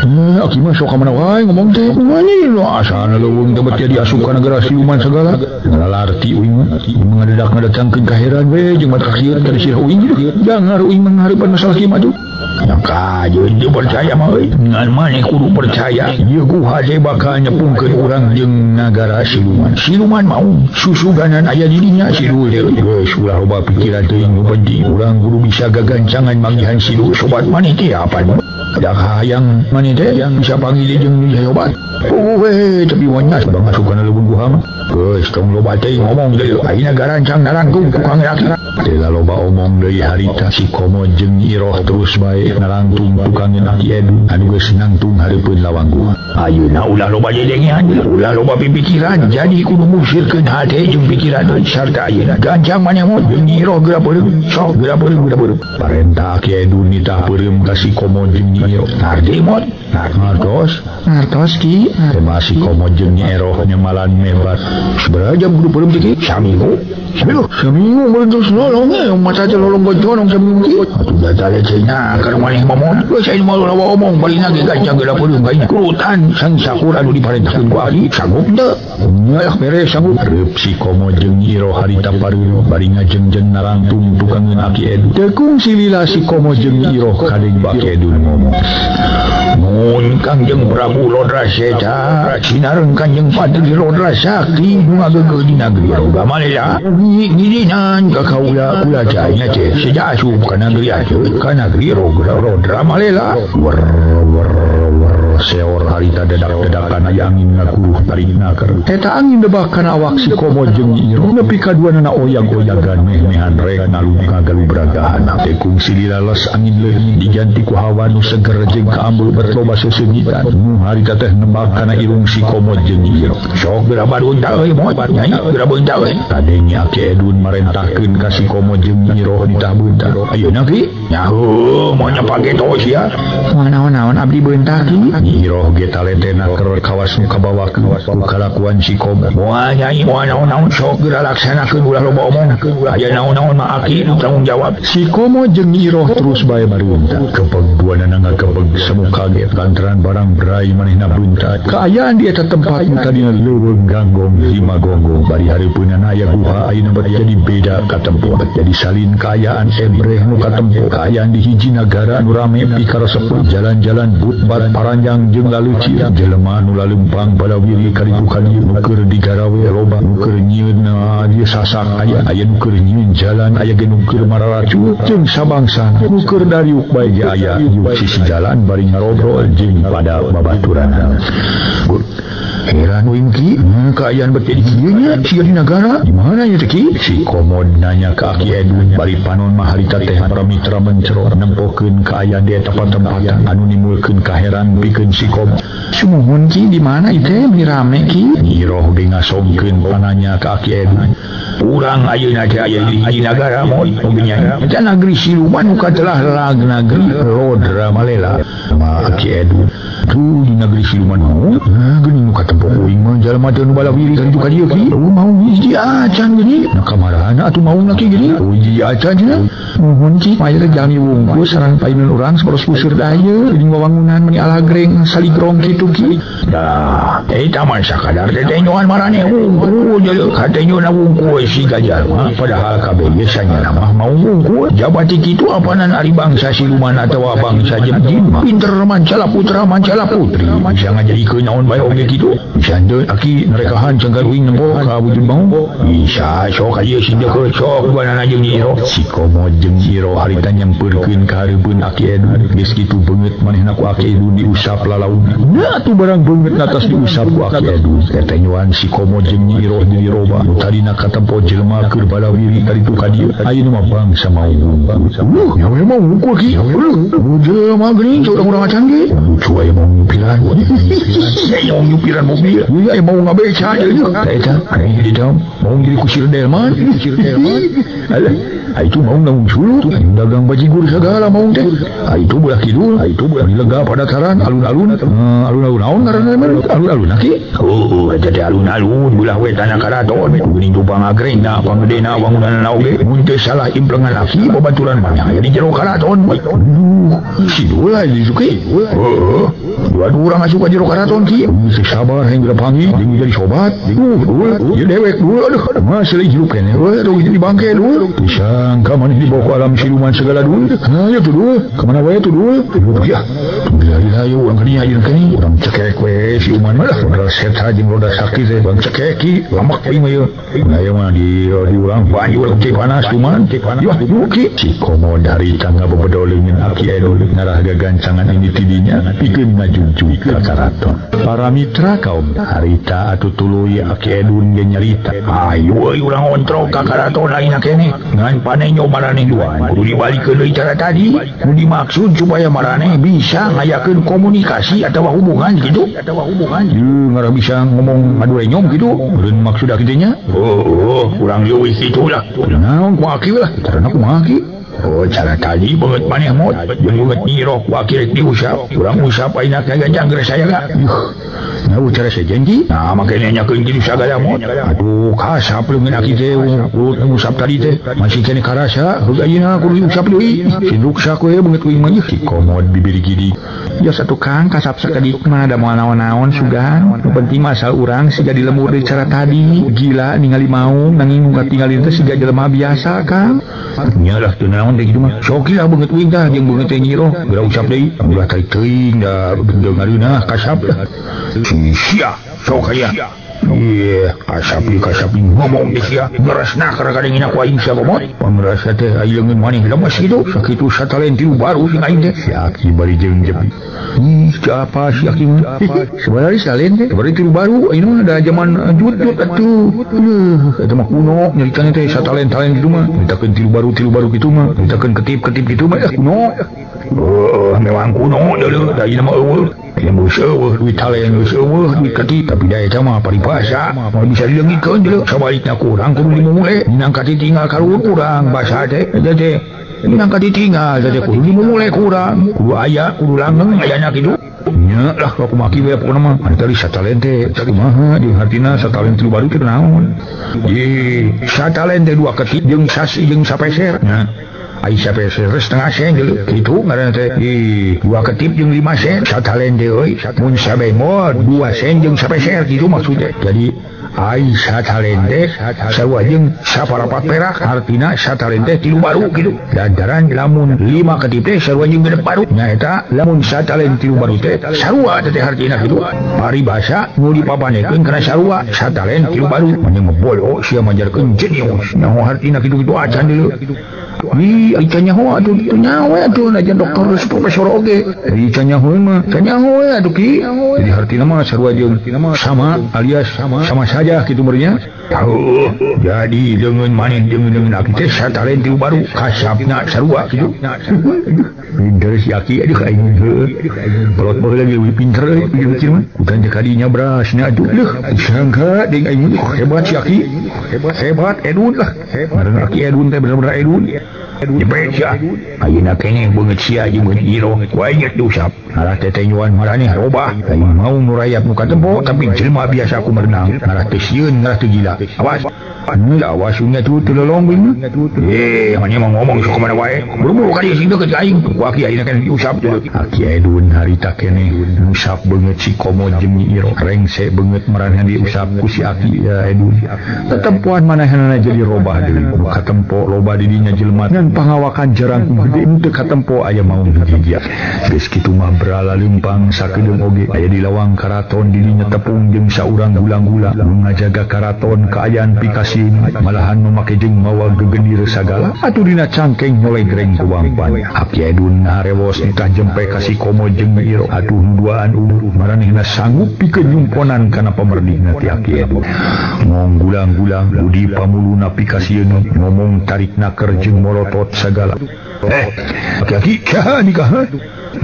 Aki mah sok ka mana wae ngomong teh. Mani nu asana leuweung teh bet jadi asup ka nagara siluman segala. Ngalarti uing mah ngadedak ngadatangkeun kaheran we jeung mata kieu ka sirah uing kitu. Jangan uing mah ngahareupan masalah kieu mah tuh. Nyangka jeung teu percaya mah euy. Ngan maneh kudu percaya ieu guha teh bakal nyepungkeun urang jeung nagara siluman. Siluman mau susuganan aya di dinya sidul teh. Geus ulah loba pikiran teuing nu penting urang kudu bisa gagancangan manggihan sidul sobat maneh teh apan. Da hayang maneh teh yang bisa panggil jeung nu sobat. Oh we tapi wanyas bang asup kana leuweung guha mah. Geus tong loba teuing ngomong deui ayeuna garancang narangkung tukang laki. Teh loba omong deui harita si Komod jeung Nyi Iroh terus bae narangtung tukang Aki Edun anu geus nangtung hareupeun lawang guha. Ayeuna ulah loba jedengean, ulah loba pipikiran, jadi kudu musirkeun hate jeung pikiran sarta ayeuna gancang maneh mah jeung Nyi Iroh geura peureum, sok geura peureum geura peureum. Parentah Aki Edun nitah peureum ka si Komod jeung Nyi Iroh. Ngarti mot? Ngartos? Ngartos Ki. Tema si Komod jeung Nyi Iroh nyemalan mebat. Sabaraha jam kudu peureum teh Ki? Saminggu. Saminggu. Saminggu meureun terus nolong ge mata teh lolong gojonong saminggu ki. Atuh da teh cenah ka maneh momon. Geus aing mah loba omong balina ge gancang geura peureum ka ieu. Kurutan sang sakur anu diparentahkeun ku abdi sanggup teu? Nya beres sanggup. Reup si Komod jeung Nyi Iroh harita pareureum bari ngajengjen narangtung tukangeun Aki Edun. Teu kungsi lila si Komod jeung Nyi Iroh kadeng Aki Edun ngomong. Mun Kangjeng Prabu Lodra Seta sinareng Kangjeng Patri Lodra Sakti nu ngageugeuh di nagri Roga Malela ngidinan ka kaula kula cai nya teh seja asup ka nagri atuh ka nagri Lodra Malela. Wer wer wer seor harita dedak-dedakan aya angin ngakuruh tarik naker. Eta angin debak kana awak si Komod jeung Nyi Iroh nepi ka duanana oyag-oyagan meh-mehan rek nalungka galubragahan. Teh kungsi dilales angin leuwih diganti ku hawa nu seger jeung kaambeu berloba seseunyitan. Nu harita teh nembak kana irung si Komod jeung Nyi Iroh. Sok geura baruntah euy mot, nyai geura beunta euy. Kadenge Aki Edun marentahkeun ka si Komod jeung Nyi Iroh ditah beunta. Ayeuna Ki? Nyaho, moal nya pageto sia. Naon-naon abdi beunta Ki? Nyi Iroh ge taletena keur kawas nu kabawakeun ku kalakuan si Komo. Moal nyai moal naon-naon sok geura laksanakeun ulah loba omong. Aya naon-naon mah aki nu tanggung jawab. Si Komo jeung Nyi Iroh terus bae marunta. Kepeg duanana ngakepeg semu kaget lantaran barang berai manehna buntat. Kaayaan di eta tempat nu tadina leuweung ganggong hima gonggong bari hareupeunana aya guha ayeuna bet jadi beda katempo. Bet jadi salin kaayaan ebreh nu katempo. Kaayaan di hiji nagara nu rame pikaresep jalan-jalan butbat paranjang jeung laleuci jelema nu lalempang balawiri kaditu ka dieu nu keur digarawe loba nu keur nyieun dieu sasak aya aya nu keur nyieun jalan aya ge nu keur mararacu jeung sabangsana nu keur dariuk bae ge aya di sisi jalan bari ngarobrol jeung pada babaturanna. Heran uing ki, kaayaan bet jadi kieu nya sia di nagara. Di mana nya teh ki? Si Komod nanya ka Aki Edun bari panon mah harita teh para mitra mencero nempokeun kaayaan di eta patempatan anu nimbulkeun kaheran pikeun si Komod. Sumuhun ki di mana ieu meni rame ki? Nyi Iroh ge ngasongkeun pananya ka Aki Edun. Urang ayeuna teh aya di hiji nagara mod nya. Eta nagri siluman nu katelah lag nagri Lodra Malela. Ma Aki Edun tuh di nagri siluman mau geuning nu katempo uing mah jalma teh nu balawiri kaditu ka dieu ki. Mau hiji acan geuning. Nah kamarana atuh maung laki geuning. Hiji acan cenah. Muhun ki mah teh jalmi wungkul sareng paineun urang sabaros puseur daya geuning wawangunan meni alagreng saligrong kitu ki. Dah eta mah sakadar teh tenyoan maraneh wungkul jeung katenyona wungkul si jalma padahal kabeh ge sanyana mah maung wungkul. Jabati kitu apanan ari bangsa siluman atawa bangsa jin mah pinter mancala putra mancala putri bisa ngajadikeun naon bae oge kitu. Bisa deui aki nerekahan cengkar uing nempo ka wujud maung bisa sok ieu sing deukeut sok duanana jeung Nyi Iroh. Si Komo jeung Nyi Iroh harita nyampeurkeun ka hareupeun Aki Edun geus kitu beungeut manehna ku Aki Edun diusap lalauna. Nah atuh barang beungeut atas diusap ku Aki Edun tetenyuan si Komo jeung Nyi Iroh jadi roba nu tadina katempo jelema keur balawiri kaditu ka dieu ayeuna mah bangsa maung. Nya we maung wungkul ki. Jelema geuning urang-urang acan ge. Lucu aya mau nyupiran. Aya mau nyupiran mobil. Aya mau ngabeca ieu. Eta aya di dalam mau jadi kusir delman, kusir delman. Alah, itu mau naung suluh, dagang bajigur segala mau teh. Itu belah kidul, itu belah lega padataran alun-alun, alun-alun naon ngaranna mah? Alun-alun aki. Oh, eta teh alun-alun belah we tanah karaton. Geuning tupang agrengna, panggedena wangunanna oge. Mun teu salah implengan aki babaturan mah aya di jero karaton. Aduh, si dola di ki. Heeh. Dua urang asup ka jero karaton ki. Geus sabar hayang geura panggih jeung jadi sobat. Dul, ieu dewek dul aduh. Mah seleuh hirup keneh we tong jadi bangke dul. Pisang ka maneh dibawa ku alam siluman segala dul. Hayo tuh dul, ka mana wae tuh dul. Ya. Bila ayo urang kadinya ayeuna keneh urang cekek we si uman mah lah. Roda seta jeung roda sakit teh bang cekek ki lamak aing mah ieu. Aya mah di urang banjur teh panas cuman Wah, ki. Si Komo dari tangga bebedol leungeun Aki Edun ngarah gagancangan ini tidinya pikeun ngajujug ka karaton. Para mitra kaum harita atuh tuluy Aki Edun ge nyarita. Ayo euy urang ontrok ka karaton ayeuna keneh. Ngan panenyo maraneh duaan kudu dibalikeun deui cara tadi. Nu dimaksud supaya maraneh bisa ngayakeun komunikasi atawa hubungan kitu. Ieu ngarah bisa ngomong ngadu renyom kitu. Meureun maksud aki teh nya? Oh, urang leuwih kitu lah. Naon ku aki lah? Carana kumaha ki? Oh, cara tadi beungeut maneh mot jeung beungeut Nyi Iroh ku aki rek diusap. Urang usap ayeuna ka ganjang geus saya ga. Nah, cara sejen ki? Nah, make nanyakeun kitu sagala mot. Aduh, kasap leungeun aki teh ngusap tadi teh. Masih keneh karasa, heug ayeuna kudu diusap deui. Si ruksak we beungeut uing mah ieu. Si Komod bibir gidi. Ya satu kang kasap sakedik mah da moal naon-naon sugan. Nu penting mah asal urang siga dilemur deui cara tadi. Gila ningali maung nanging nu katingalin teh siga jelema biasa kang. Nya lah teu naon deui kitu mah. Sok lah beungeut uing tah jeung beungeut teh Nyi Iroh. Geura usap deui. Ulah tarik teuing da dengareunah kasap lah. Sia, sok aya. Iya, kasap ngomong di sia. Ngeresna keur kadengina ku aing sia komot. Pangrasa teh aya leungeun maneh lemes kitu. Sakitu satalen tilu baru sing aing teh. Si aki bari jeung jepi. Ih, siapa si aki mah? Sebenarnya salin teh, bari tilu baru ayeuna mah da jaman jut-jut atuh. Leuh, eta mah kuno nyaritana teh satalen-talen kitu mah. Nyaritakeun tilu baru kitu mah. Nyaritakeun ketip-ketip kitu mah kuno. Heuh, memang kuno deuleuh, da ieu mah eueuh. Geus eueuh duit talen, geus eueuh duit ketip, tapi da eta mah paribasa moal bisa dileungikeun deuleuh. Sabalikna kurang kudu dimumule, minang katitinggal kaluhur kurang basa teh eta teh. Minang katitinggal teh kudu dimumule kurang, kudu aya, kudu langgeng ayana kitu. Nya lah ku maki we pokona mah. Anu tadi satalen teh kumaha jeung hartina satalen tilu baru teh naon? Ye, satalen teh dua ketip jeung sas jeung sapeser. Nya. Ai sapeser setengah sen deui. Kitu ngaranna teh. Ih, dua ketip jeung 5 sen satalen teh euy. Mun sabemot 2 sen jeung sapeser kitu maksudnya. Jadi ai satalen teh sarua jeung saparapat perak hartina satalen teh tilu baru kitu. Lantaran lamun 5 ketip teh sarua jeung genep baru. Nyaeta lamun satalen tilu baru teh sarua teh hartina kitu. Paribasa nu dipapanekeun kana sarua satalen tilu baru. Mane ngobolo sia majarkeun jenius. Nyaho hartina kitu-kitu acan deui. Ih, ai nyaho atuh nyaho atuh najan dokter profesor oge. Ai nyaho mah, nyaho atuh ki. Jadi hartina mah sarua jeung sama alias sama saja kitu meureunnya. Tahu. Jadi dengan maneh jeung dengan aki teh satalen tilu baru kasapna sarua kitu. Pinter si aki aduh aing heuh. Pelot baheula leuwih pinter euy pikir mah. Kutan teh kadinya berasna atuh. Leuh, disangka deung aing hebat si aki. Hebat hebat Edun lah. Ngaran aki Edun teh bener-bener Edun. Jepet sia. Ayeuna keneh beungeut sia jeung beungeut iro. Wae diusap. Ngarah teh tenyuan maraneh robah. Aing mau nu rayap nu katempo tapi jelema biasa ku merenang. Ngarah teh sieun ngarah teh gila. Awas. Anu awas nya tuh teu lolong beungeut. Eh, mane mah ngomong sok kumaha wae. Buru-buru ka dieu sing deukeut ka aing. Ku aki ayeuna keneh diusap tuh. Aki Edun harita keneh ngusap beungeut si Komo jeung Nyi Iro. Rengse beungeut maraneh diusap ku si aki ya Edun. Tetempoan manehanana jadi robah deui. Nu katempo loba di dinya jelema ngan pangawakan jarang gede teu katempo aya maung hiji. Geus kitu mah berala leumpang sakedeung oge aya di lawang karaton di dinya tepung jeung saurang gulang-gulang nu ngajaga karaton kaayaan pikasieun malahan memake jeung mawa gegendir sagala atuh dina cangkeng nyolegreng ku bangpan. Aki Edun harewos nitah jempe ka si Komo jeung Nyi Iro atuh duaan umur maranehna sanggup pikeun nyumponan kana pamerdihna ti Aki Edun. Ngong gulang-gulang budi pamuluna pikasieun ngomong tarik naker jeung molotot sagala. Aki-aki saha nikah?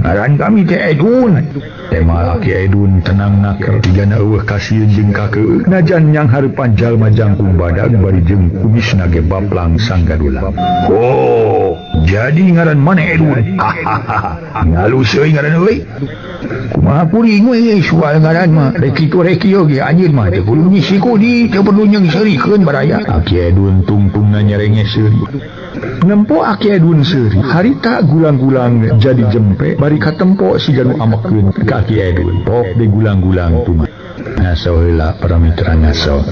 Ngaran kami teh Edun. Tema Aki Edun tenang naker tigana eueuh kasieun jeung kakeueuh najan nyang hareupan jalma jangkung badag bari jeung kumisna ge baplang sanggadulang. Oh, jadi ngaran maneh Edun. Hahaha. Ngalus euy ngaran euy. Kumaha kuring we soal ngaran mah rek kitu rek kieu ge anjeun mah teu kudu nyisiku di teu perlu nyeungseurikeun baraya. Aki Edun tungtungna nyerenge seuri. Nempo Aki Edun seuri harita gulang-gulang jadi jempe bari katempo siga nu amekeun ka Aki Edun. Pok de gulang-gulang tuh. Ngaso heula para mitra ngaso.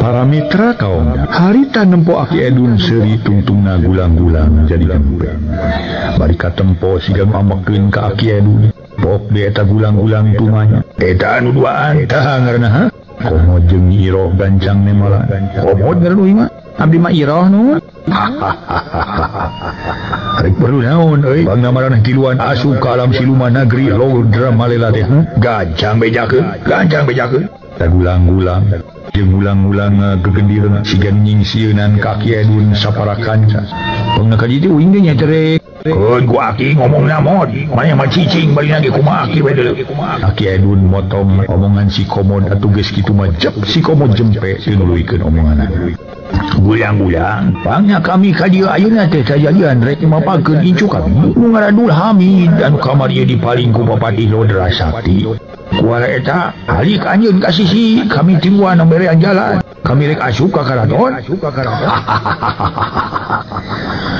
Para mitra kaum harita nempo Aki Edun seuri tungtungna gulang-gulang jadi jempe bari katempo siga nu amekeun ka Aki Edun. Pok de eta gulang-gulang tumanya eta anu duaan eta ngaranna ha Komo jeung Nyi Iroh gancang nemala. Komo ngaranna ieu mah abdi mah Iroh nu. Rek perlu naon euy bangna maraneh tiluan asup ka alam siluman nagri Lodra Malela teh gancang bejakeun gancang bejakeun. Ta gulang-gulang jeung ulang-ulang gegendir siga nyingsieunan ka Aki Edun saparakan. Pangna ka ditu uing teh nya terek. Keun ku aki ngomongna mod, maneh mah cicing bari ge kumaha aki we deuleu. Aki Edun motong omongan si Komod atuh geus kitu mah jep si Komod jempe teu nuluykeun omonganna. Gulang-gulang, pangna kami ka dieu ayeuna teh sajadian rek mapakeun incu kami nu ngaran Dul Hamid anu kamari ieu dipaling ku Bapatih Lodra Sakti. Kuara eta alik anjeun ka sisi kami tiluan nemberean jalan kami rek asup ka karaton.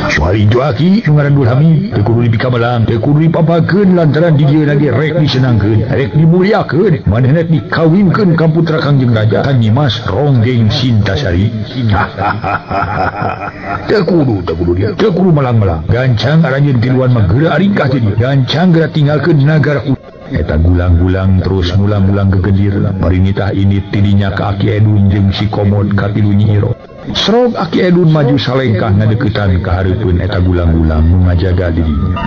Soal itu aki nu ngaran Dul Hamid teu kudu dipikamelang teu kudu dipapakeun lantaran di dieu lagi rek disenangkeun rek dimuliakeun manehna dikawinkeun ka putra Kangjeng Raja ka Nyimas Ronggeng Sintasari. Teu kudu dia teu kudu melang-melang gancang aranjeun tiluan mah geura aringkah ti dieu gancang geura tinggalkeun nagara. Eta gulang-gulang terus ngulang-ulang gegendir bari nitah ini tidinya ka Aki Edun jeung si Komod ka tilu Nyi Iro. Srog Aki Edun maju salengkah ngadeukeutan ka hareupeun eta gulang-gulang nu ngajaga dirinya.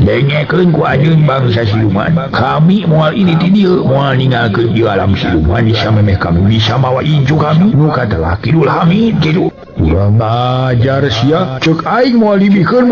Dengekeun ku anjeun bangsa siluman, kami moal ini ti dieu moal ninggalkeun ieu alam siluman samemeh kami bisa mawa incu kami nu katelah Ki Dul Hamid kitu. Urang ajar sia cek aing moal dibikeun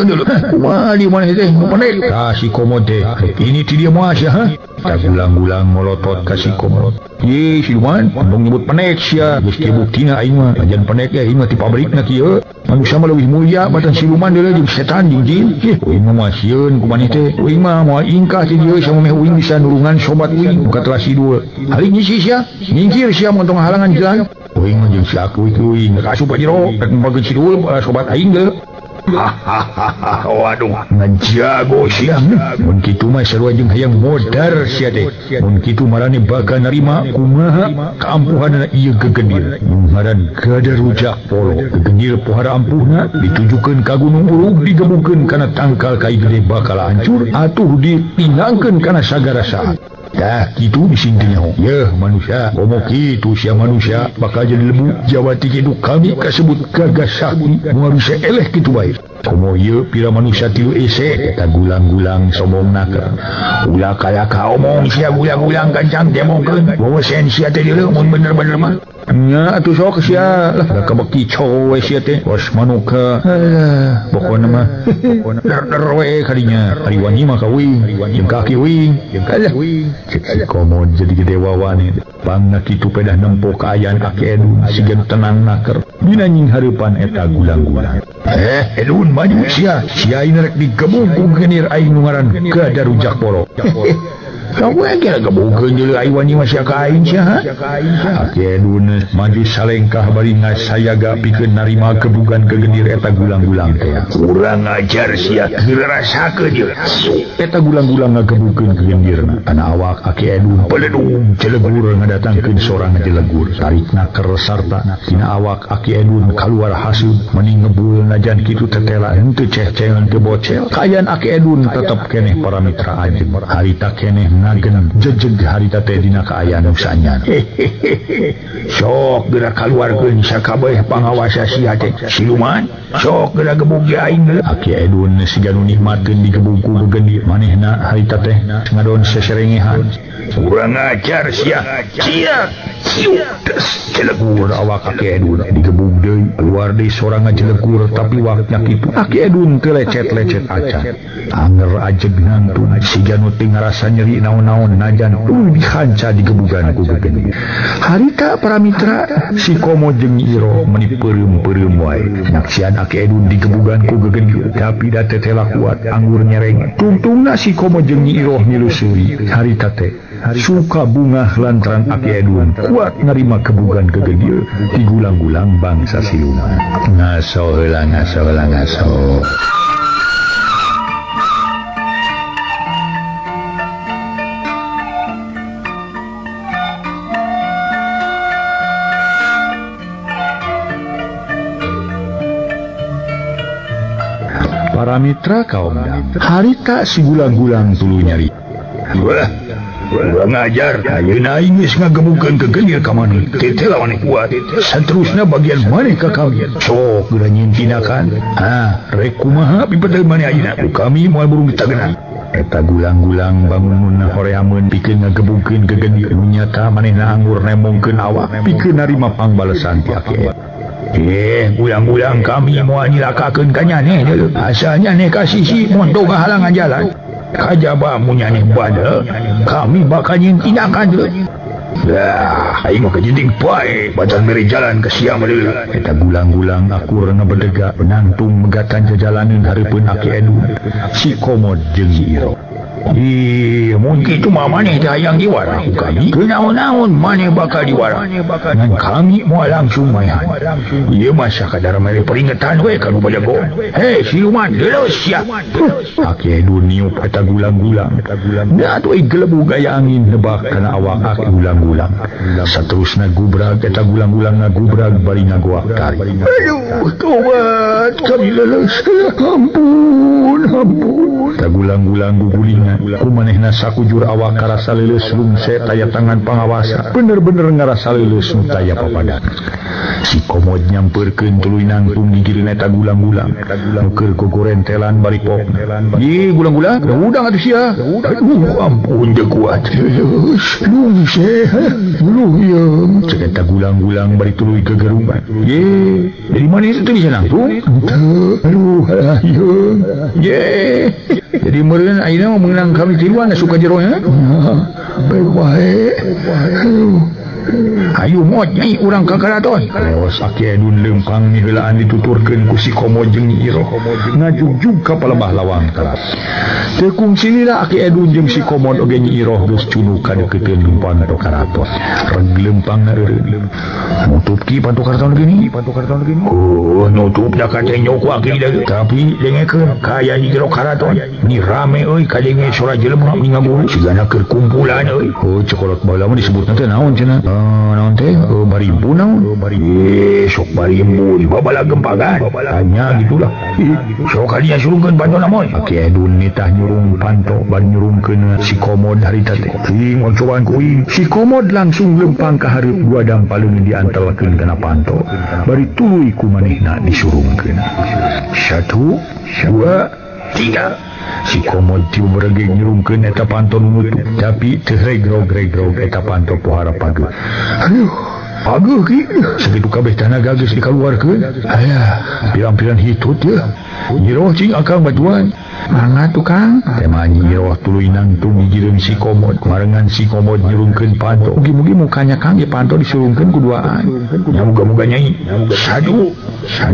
dulu. Kumaha di maneh teh nu penek ka si Komod teh. Ini ti dia moal sia ha. Ta gulang-gulang molotot ka si Komod. Ye siluman tong nyebut penek sia geus kieu buktina aing mah. Ajan penek ge aing mah ti pabrikna kieu. Manusia mah leuwih mulia batan siluman deuleu jeung setan jeung jin. Uing mah moal sieun ku maneh teh. Uing mah moal ingkah ti dieu samemeh uing bisa nurungan sobat uing nu katelah sidul. Hari ngisi sia, nyingkir sia mun tong halangan jalan. Uing mah jeung si aku uing ka asup jero rek mageun sidul sobat aing deuleu. Hahaha, waduh, ngajago sia. Mun kitu mah sarua jeung hayang modar sia teh. Mun kitu marane bakal narima kumaha kaampuhanna ieu gegendir. Ngaran Gada Rujak Polo. Gegendir pohara ampuhna ditujukeun ka Gunung Urug, digebukeun kana tangkal kai gede bakal hancur atuh dipinangkeun kana sagara saat. Dah kitu bising teh nyaho. Yeuh manusia, komo kitu sia manusia bakal jadi lebu. Jawa ti kitu kami kasebut gagas sakti moal bisa eleh kitu bae. Komo ieu pira manusia tilu ese eta gulang-gulang sombongna ka. Ulah kaya ka omong sia gulang-gulang gancang demongkeun. Wawasen sia teh deuleu mun bener-bener mah. Nya atuh sok sia lah da kabeki cowe sia teh was manuka. Alah pokona mah der we kadinya. Ari wani mah ka uing jeung kaki uing. Alah cek si Komod jadi gede wawane. Pangna kitu pedah nempo kaayaan Aki Edun siga nu tenang naker dina nying hareupan eta gulang-gulang. Edun maju sia sia ieu rek digebug ku genir aing nu ngaran Gada Rujak Polo. Kamu kira gebukeun deuleu aing wani mah sia ka aing sia ha. Aki Edun maju salengkah bari ngasayaga pikeun narima gebugan kegenir eta gulang-gulang teh. Kurang ajar sia geura rasakeun ieu. Eta gulang-gulang ngagebukeun kegendirna. Kana awak Aki Edun peledung celegur ngadatangkeun sorang jelegur. Tarik naker sarta tina awak Aki Edun kaluar hasud meni ngebul najan kitu tetela henteu ceh-ceh henteu bocel. Kaayaan Aki Edun tetep keneh para mitra ajeng. Harita keneh ngagen jejeg harita teh dina kaayaan nu sanyana. Sok geura kaluarkeun sakabeh pangawasa sia teh. Siluman sok geura gebug ge aing deuleu. Aki Edun siga nu nikmatkeun digebug ku gegendir. Manehna harita teh ngadon seserengehan. Kurang ajar sia. Sia des celegur awak Aki Edun digebug deui. Keluar deui sorang ngajelegur tapi waknya kitu Aki Edun teu lecet-lecet acan. Anger ajeg nangtung siga nu teu ngarasa nyeri naon-naon najan tuluy dihanca digebugan ku gegendir. Harita para mitra si Komo jeung Nyi Iroh meni peureum-peureum wae. Nyaksian Aki Edun digebugan ku gegendir tapi da tetela kuat anggur nyereng. Tungtungna si Komo jeung Nyi Iroh milu seuri. Harita teh suka bungah lantaran Aki Edun kuat narima kebugan gegendir digulang-gulang bangsa siluman. Ngaso heula ngaso heula ngaso. Para mitra kaum harita si gulang-gulang tuluy nyari. Wah, urang ajar ayeuna aing geus ngagebukeun kegendir ka maneh. Teh lawan kuat. Saterusna bagian maneh ka kami. Sok geura nyintinakan. Ah, rek kumaha pipedeun maneh ayeuna? Ku kami moal burung ditagenan. Eta gulang-gulang bangunna horeameun pikeun ngagebukeun kegendir. Nu nyata manehna anggur nembongkeun awak pikeun narima pangbalesan ti Aki. Gulang-gulang kami moal nyilakakeun ka nyaneh deuleu. Asa nyaneh ka sisi mun tong halangan jalan. Kajaba mun nyaneh badal, kami bakal nyintinakan deuleu. Lah, aing mah kajinting pae bacan mere jalan ka sia mah deuleu. Eta gulang-gulang akur ngabedega nangtung megatan jajalaneun hareupeun Aki Edun. Si Komod jeung Nyi Iroh. Ih, mun kitu mah maneh teh hayang diwara ku kami. Kunaon-naon maneh bakal diwara. Ngan kami moal langsung mayan. Ieu mah sakadar mere peringetan we ka nu bajago. Hei siluman, leuleus sia. Aki Edun niup eta gulang-gulang. Da atuh gelebu gaya angin nebak kana awak Aki gulang-gulang. Saterusna gubrag eta gulang-gulang ngagubrag bari ngagoak tarik. Aduh, tobat kami leuleus. Ampun, ampun. Eta gulang-gulang gugulingan gulang-gulangan. Kumanehna sakujur awak karasa leuleus lungse taya tangan pangawasa. Bener-bener ngarasa leuleus nu taya papadan. Si Komod nyampeurkeun tuluy nangtung gigireun eta gulang-gulang. Nu keur gogorentelan bari popna. Ih gulang-gulang, udang atuh sia. Aduh ampun teu kuat. Lungse, luluh ieu. Cek eta gulang-gulang bari tuluy gegerungan. Ye, dari mana itu teu bisa nangtung? Henteu. Aduh, ieu. Ye. Jadi meureun ayeuna mah meunang kami tiluan asup ka jero nya. Baik wae. Aduh. Ayo mot nyai urang ka karaton. Leos Aki Edun leumpang miheulaan dituturkeun ku si Komod jeung Nyi Iroh. Ngajugjug ka palebah lawang karaton. Teu kungsi lila Aki Edun jeung si Komod oge Nyi Iroh geus cunuk ka deukeutkeun leumpang ka karaton. Reg leumpang nareureun. Nutup ki pantu karaton gini, pantu karaton gini. Oh, nutup da kacenyo ku aki deui. Tapi dengekeun kaya di jero karaton. Ni rame euy kadenge sora jelema ngaguru sigana keur kumpulan euy. Oh, cokolot baheula mah disebutna teh naon cenah? Naon teh barimpu naon? Sok barimpu babala gempagan. Tanya gitulah. Sok kalinya surungkeun panto namun. Aki Edun nitah nyurung panto bar nyurungkeun si Komod harita teh. Kuing mun cobaan kuing. Si Komod langsung lempang ka hareup guadang paleungeun diantelkeun kana panto. Bari tuluy ku manehna disurungkeun. 1 2 3. Si Komod tiu beregeg nyurungkeun eta panto nu nutup, tapi teu regrog-regrog eta panto pohara pageuh. Aduh, pageuh ki. Sakitu kabeh tanaga geus dikaluarkeun. Aya, pirang-pirang hitut ye. Nyi Iroh cing akang batuan. Mangga tukang. Tema Nyi Iroh tuluy nangtung gigireun si Komod. Marengan si Komod nyurungkeun panto. Mugi-mugi mukanya Kang ye panto disurungkeun ku duaan. Nya muga-muga nyai. 1 2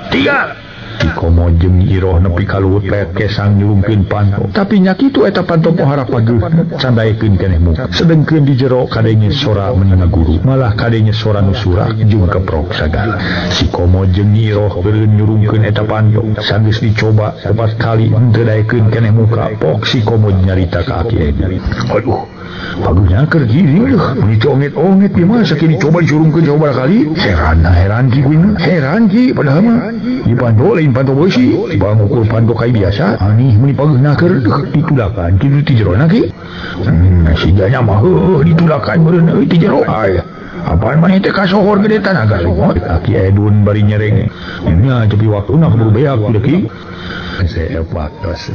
3. Si Komod jeung Nyi Iroh nepi ka luhut pet kesang nyurungkeun panto. Tapi nya kitu eta panto pohara pageuh candaekeun keneh muka. Sedengkeun di jero kadenge sora meuni ngaguru, malah kadenge sora nu surak jeung keprok sagala. Si Komod jeung Nyi Iroh beureun nyurungkeun eta panto. Sanggeus dicoba 4 kali henteu daekeun keneh muka. Pok si Komod nyarita ka Aki Edun. Aduh, pageuhnya keur gini leuh, meuni onget-onget ieu mah sakieu dicoba disurungkeun coba kali. Heran heran ki kuing, heran ki padahal mah di panto lain panto beusi, bang ukur panto kai biasa. Anih meuni pageuhna keur ditulakan kitu ti jerona ki. Sigana mah heuh ditulakan meureun euy ti jero. Ay, apaan maneh teh kasohor gede tanaga lumot. Aki Edun bari nyereng. Nya tapi waktuna keburu beak ki. Saya waktos.